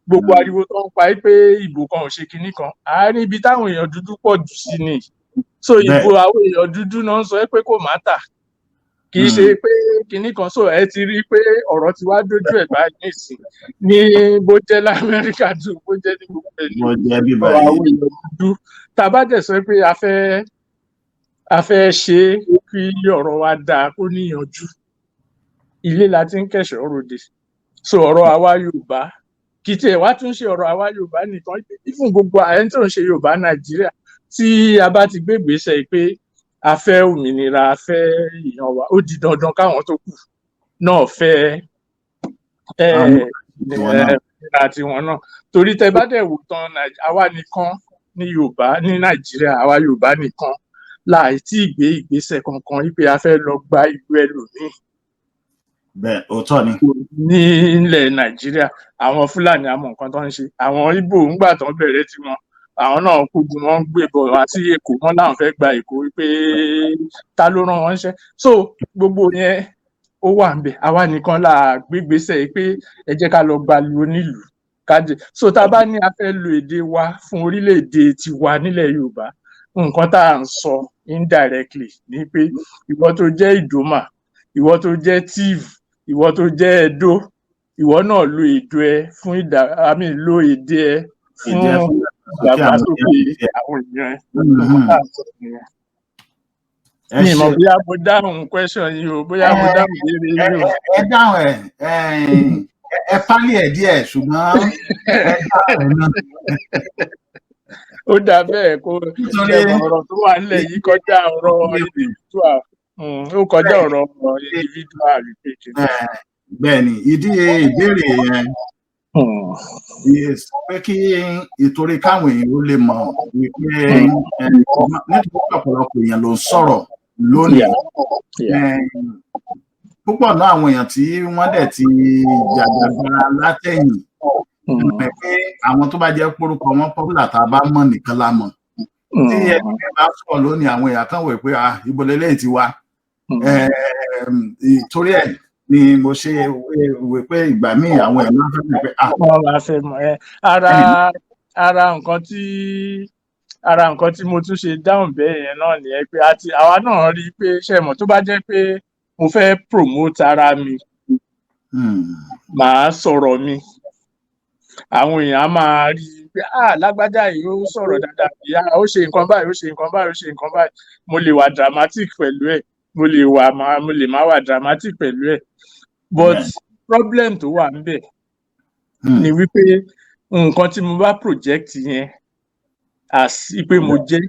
gbogbo ariwo tó ń pa pé ìbò kan ò ṣe kinní kan, àárín ibi táwọn èèyàn dúdú pọ̀ jù sí ni. So ìbò àwọn èèyàn dúdú náà ń sọ pé kò má tà, kì í ṣe pé kinní kan. So ẹ ti rí i pé ọ̀rọ̀ ti wá dójú ẹ̀ báyìí nísìn, ní bó jẹ́ lamẹ́ríkà tó, bó jẹ́ ní gbogbo ẹ̀ ní
Bó jẹ́ bíbá
ọ̀rọ̀ àwọn
yìí.
èèyàn dúdú. Tá a bá dẹ̀ sọ pé a fẹ́ ṣe é kí ọ̀rọ̀ wa dáa, kó níyanjú, ilé la ti ń kẹ̀ṣọ́ ròde. So ọ̀rọ̀ àwa Yorùbá, kì í tiẹ̀ wá tún ṣe ọ̀rọ̀ àwa Yorùbá nìkan, fún gbogbo ẹni tó ń ṣe Yorùbá Nàìjíríà, tí a bá ti gbé ìgbésẹ̀ pé a fẹ́ òmìnira, a fẹ́ ìyàn wa, ó di dandan káwọn tó kù náà fẹ́
Àwọn tiwọn náà.
Òmìnira tiwọn náà. Torí tẹ bá dẹ̀ wò tán, àwa nìkan ní Yorùbá ní Nàìjíríà, àwa Yorùbá nìkan láì tí ì gbé ìgbésẹ̀ kankan wípé a fẹ́ lọ gba ìlú ẹlòmíì.
Bẹ́ẹ̀, òótọ́ ni.
Nílẹ̀ Nàìjíríà, àwọn Fúlàní, àmọ́ nǹkan tó ń ṣe. Àwọn Ìgbò, ńgbà tó ń bẹ̀rẹ̀ tiwọn, àwọn náà kúgun, wọn ń gbé bọ̀ wá sí Èkó, wọn láwọn fẹ́ gba Èkó, wípé ta ló rán wọn níṣẹ́? So gbogbo yẹn ó wà ń bẹ̀. Àwa nìkan là gbégbésẹ̀ pé ẹ jẹ́ ká lọ gba ìlú onílùú kájẹ. So tá a bá ní a fẹ́ lo èdè wa fún orílẹ̀-èdè tiwa nílẹ̀ Yorùbá, nǹkan tá à ń sọ indirectly ni pé ìwọ tó jẹ́ Ìdòmà, ìwọ tó jẹ́ Tiv, ìwọ tó jẹ́ Ẹdó, ìwọ náà lo èdè ẹ fún ìdá, I mean, lo èdè ẹ fún
Èdè ẹ fún
ìdàgbàsókè àwọn èèyàn ẹ. Nǹkan tá à ń sọ nìyẹn.
Ẹ
Mi ì mọ̀
ṣe.
bóyá mo dáhùn question yìí o, bóyá mo dáhùn ìbéèrè yìí o.
Ẹ dáhùn ẹ, ẹ pálí ẹ díẹ̀, ṣùgbọ́n ẹ dáhùn ẹ náà.
Ó dà bẹ́ẹ̀ kó
Nítorí
ṣe mọ̀, ọ̀rọ̀ tó wà nílẹ̀ yìí kọjá ọ̀rọ̀ individual. Ó kọjá ọ̀rọ̀ individual wípé.
Bẹ́ẹ̀ ni, ìdí ìbéèrè yẹn, yes, pé kí ìtorí káwọn èèyàn ó lè mọ̀ wípé nítorí ọ̀pọ̀lọpọ̀ èèyàn ló ń sọ̀rọ̀ lónìí. Púpọ̀ náà àwọn èèyàn tí wọ́n dẹ̀ ti jàjàgbara látẹ̀yìn mọ̀ pé àwọn tó bá jẹ́ porúkọ wọn popular, tá a bá mọ̀ nìkan la mọ̀. Tí ẹni bá sọ̀rọ̀ lónìí, àwọn èèyàn kan wò pé, "Ah, ibo leléyìí ti wá?" Torí ẹ̀ ni mo ṣe wò pé ìgbà míì àwọn èèyàn máa ń fẹ́ mọ̀ pé, ah.
Wọ́n máa fẹ́ mọ̀ ẹ́. Ara nǹkan tí mo tún ṣe dáhùn bẹ́ẹ̀ yẹn náà nìyẹn, pé àti àwa náà rí i pé, ṣe mọ̀, tó bá jẹ́ pé mo fẹ́ promote ara mi, màá sọ̀rọ̀ mi, àwọn èèyàn á máa rí i pé, "Ah, lágbájá yìí, ó sọ̀rọ̀ dáadáa." Ìyá ó ṣe nǹkan báyìí, ó ṣe nǹkan báyìí, ó ṣe nǹkan báyìí. Mo lè wà dramatic pẹ̀lú ẹ̀, mo lè má wà dramatic pẹ̀lú ẹ̀, but problem tó wà níbẹ̀ ni wípé nǹkan tí mo bá project yẹn as pé mo jẹ́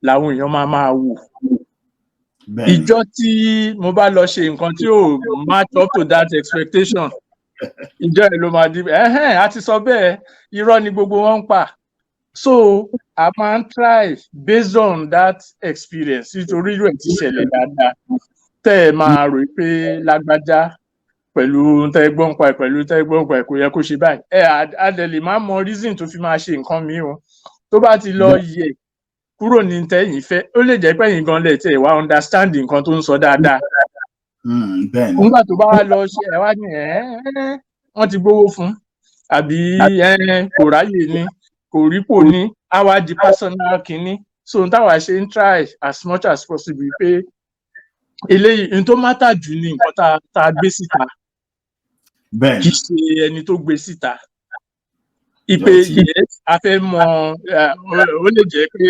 làwọn èèyàn máa máa wò. Ìjọ́ tí mo bá lọ ṣe nǹkan tí ò match up to that expectation, ìjọ́ ẹ̀ ló máa di, "Ẹ̀hẹ́n, a ti sọ bẹ́ẹ̀, irọ́ ni gbogbo wọn ń pa." So a máa ń try based on that experience, nítorí irú ẹ̀ ti ṣẹlẹ̀ dáadáa, tẹ́ ẹ máa rò pé lágbájá, pẹ̀lú tẹ́ ẹ gbọ́n pa ẹ̀, pẹ̀lú tẹ́ ẹ gbọ́n pa ẹ̀, kò yẹ kó ṣe báyìí. Ẹ á dẹ̀ lè má mọ reason tó fi máa ṣe nǹkan míì o. Tó bá ti lọ yẹ kúrò ní tẹ́yìn fẹ́, ó lè jẹ́ pé ẹ̀yin gan lẹ̀ tẹ̀ wá understand nǹkan tó ń sọ dáadáa.
Bẹ́ẹ̀ni.
Nígbà tó bá wá lọ ṣe, ẹ wá ní ẹ wọ́n ti gbowó fún, àbí ẹ kò ráyè ni, kò rípò ní, á wá di personal kínní. So n táwa ṣe ń try as much as possible pé eléyìí, n tó matter jù ní nǹkan tá a gbé síta, kì í ṣe ẹni tó gbé síta. Ìpè yes, a fẹ́ mọ, ó lè jẹ́ pé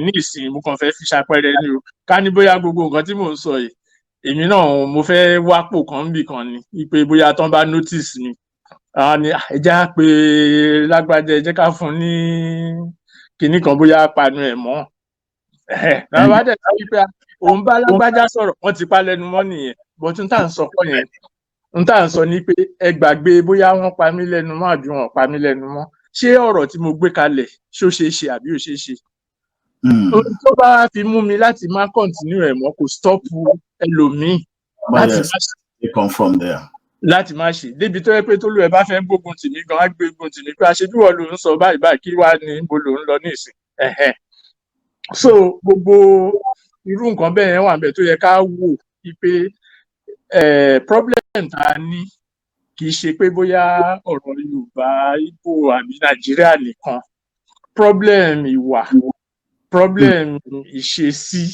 ní ìsìn, mo kàn fẹ́ fi ṣàpẹẹrẹ ni o, ká ní bóyá gbogbo nǹkan tí mò ń sọ yìí, èmi náà mo fẹ́ wápò kan níbì kan ni, ìpè bóyá tán bá notice mi, àwọn ni, "Ah, ẹ jẹ́ á pé lágbájá, ẹ jẹ́ ká fún un ní kinní kan, bóyá panu ẹ̀ mọ́." Náà bá dẹ̀ sọ wípé òun bá lágbájá sọ̀rọ̀, wọ́n ti pa lẹ́nu mọ́ nìyẹn. But n tá à ń sọ kọ́ yẹn. N tá à ń sọ ni pé ẹ gbàgbé bóyá wọ́n pa mí lẹ́nu mọ́ àbí wọn ò pa mí lẹ́nu mọ́. Ṣé ọ̀rọ̀ tí mo gbé kalẹ̀, ṣó ṣeé ṣe àbí ò ṣeé ṣe? Ohun tó bá fi mú mi láti má continue ẹ̀ mọ́, kò stop ẹlòmíì láti má ṣe.
They come from there.
Láti má ṣe débi tó yẹ pé tólú ẹ bá fẹ́ gbógun tì mí gan, á gbógun tì mí pé àṣebí wọ́n ló ń sọ báyìí báyìí, kí wàá ní ibo ló ń lọ ní ìsìn? Ẹ̀hẹ́n. So gbogbo irú nǹkan bẹ́ẹ̀ yẹn wà níbẹ̀ tó yẹ ká wò wípé problem. Tá a ní kì í ṣe pé bóyá ọ̀rọ̀ Yorùbá, Ìgbò àbí Nàìjíríà nìkan. Problem ìwà, problem ìṣesí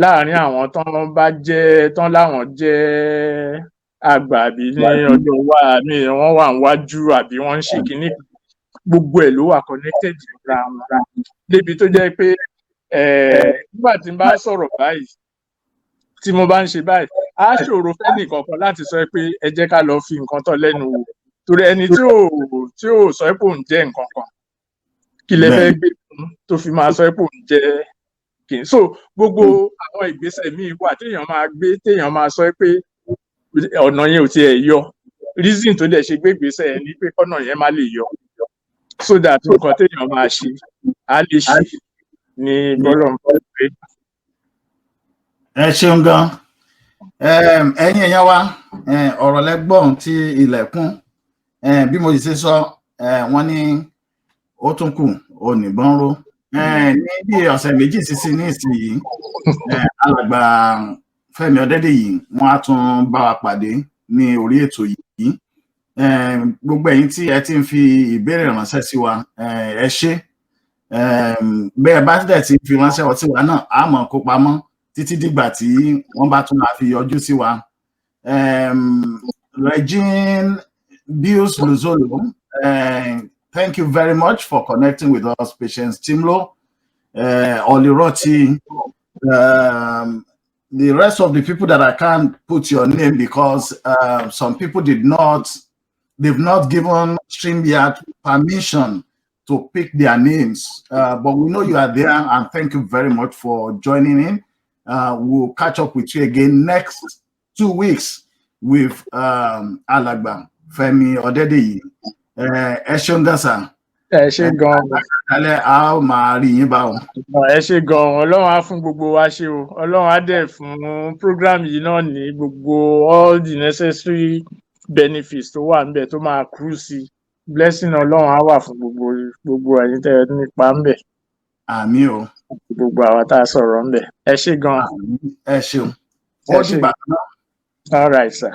láàárín àwọn tán bá jẹ́ tán láwọn jẹ́ àgbà àbí ní ọjọ́ wa àmì wọ́n wà níwájú àbí wọ́n ń ṣe kinní kan, gbogbo ẹ̀ ló wà connected mọ́ra wọn débi tó jẹ́ pé nígbà tí n bá sọ̀rọ̀ báyìí, tí mo bá ń ṣe báyìí, á ṣòro fẹ́nì kankan láti sọ pé ẹ jẹ́ ká lọ fi nǹkan tọ́ lẹ́nu wò, torí ẹni tí ò sọ pé òun jẹ́ nǹkan kan, kí lẹ fẹ́ gbé fún tó fi máa sọ pé òun jẹ́ kì í? So gbogbo àwọn ìgbésẹ̀ míì wà téèyàn máa gbé, téèyàn máa sọ pé ọ̀nà yẹn ò tiẹ̀ yọ. Reason tó dẹ̀ ṣe gbé ìgbésẹ̀ yẹn ni pé kọ́nà yẹn má lè yọ, so that nǹkan téèyàn máa ṣe á lè ṣe ní bọ́lọ̀ ń bọ́ pé.
Ẹ ṣeun gan. Ẹ̀yin èèyàn wa, ọ̀rọ̀ lẹ́gbọ̀n tí ilẹ̀kùn bí mo sì ṣe sọ, wọ́n ní ó tún kù oníbọn ró ní bí ọ̀sẹ̀ 2 sísí ní ìsinyìí, alàgbà Fẹ́mi Ọdẹ́dèyí, wọ́n á tún bá wa pàdé ní orí ètò yìí. Gbogbo ẹ̀yin tí ẹ ti ń fi ìbéèrè ránṣẹ́ sí wa, ẹ ṣé. Bẹ́ẹ̀ bá dẹ̀ ti fi ránṣẹ́ sí wa náà, á mọ̀ kó pamọ́ títí dìgbà tí wọ́n bá tún máa fi yọjú sí wa. Regine Bius Luzolo, thank you very much for connecting with us. Patience Timlo, Oliroti, the rest of the people that I can't put your name because some people did not, they've not given StreamYard permission to pick their names. But we know you are there, and thank you very much for joining in. We'll catch up with you again next 2 weeks with Alàgbà Fẹ́mi Ọdẹ́dèyí. Ẹ ṣeun gan sir.
Ẹ ṣé gan.
Alẹ́ a ó máa rí yín bá o.
Ẹ ṣé gan. Ọlọ́run á fún gbogbo wa ṣe o. Ọlọ́run á dẹ̀ fún program yìí náà ní gbogbo all the necessary benefits tó wà níbẹ̀ tó máa kú sí. Blessing Ọlọ́run á wà fún gbogbo ẹ̀yin tẹ́ ẹ nípa ńbẹ̀.
Àmín o.
Gbogbo àwa tá a sọ̀rọ̀ ńbẹ̀, ẹ ṣé gan.
Ẹ ṣeun. Ó dìgbà náà.
All right, sir.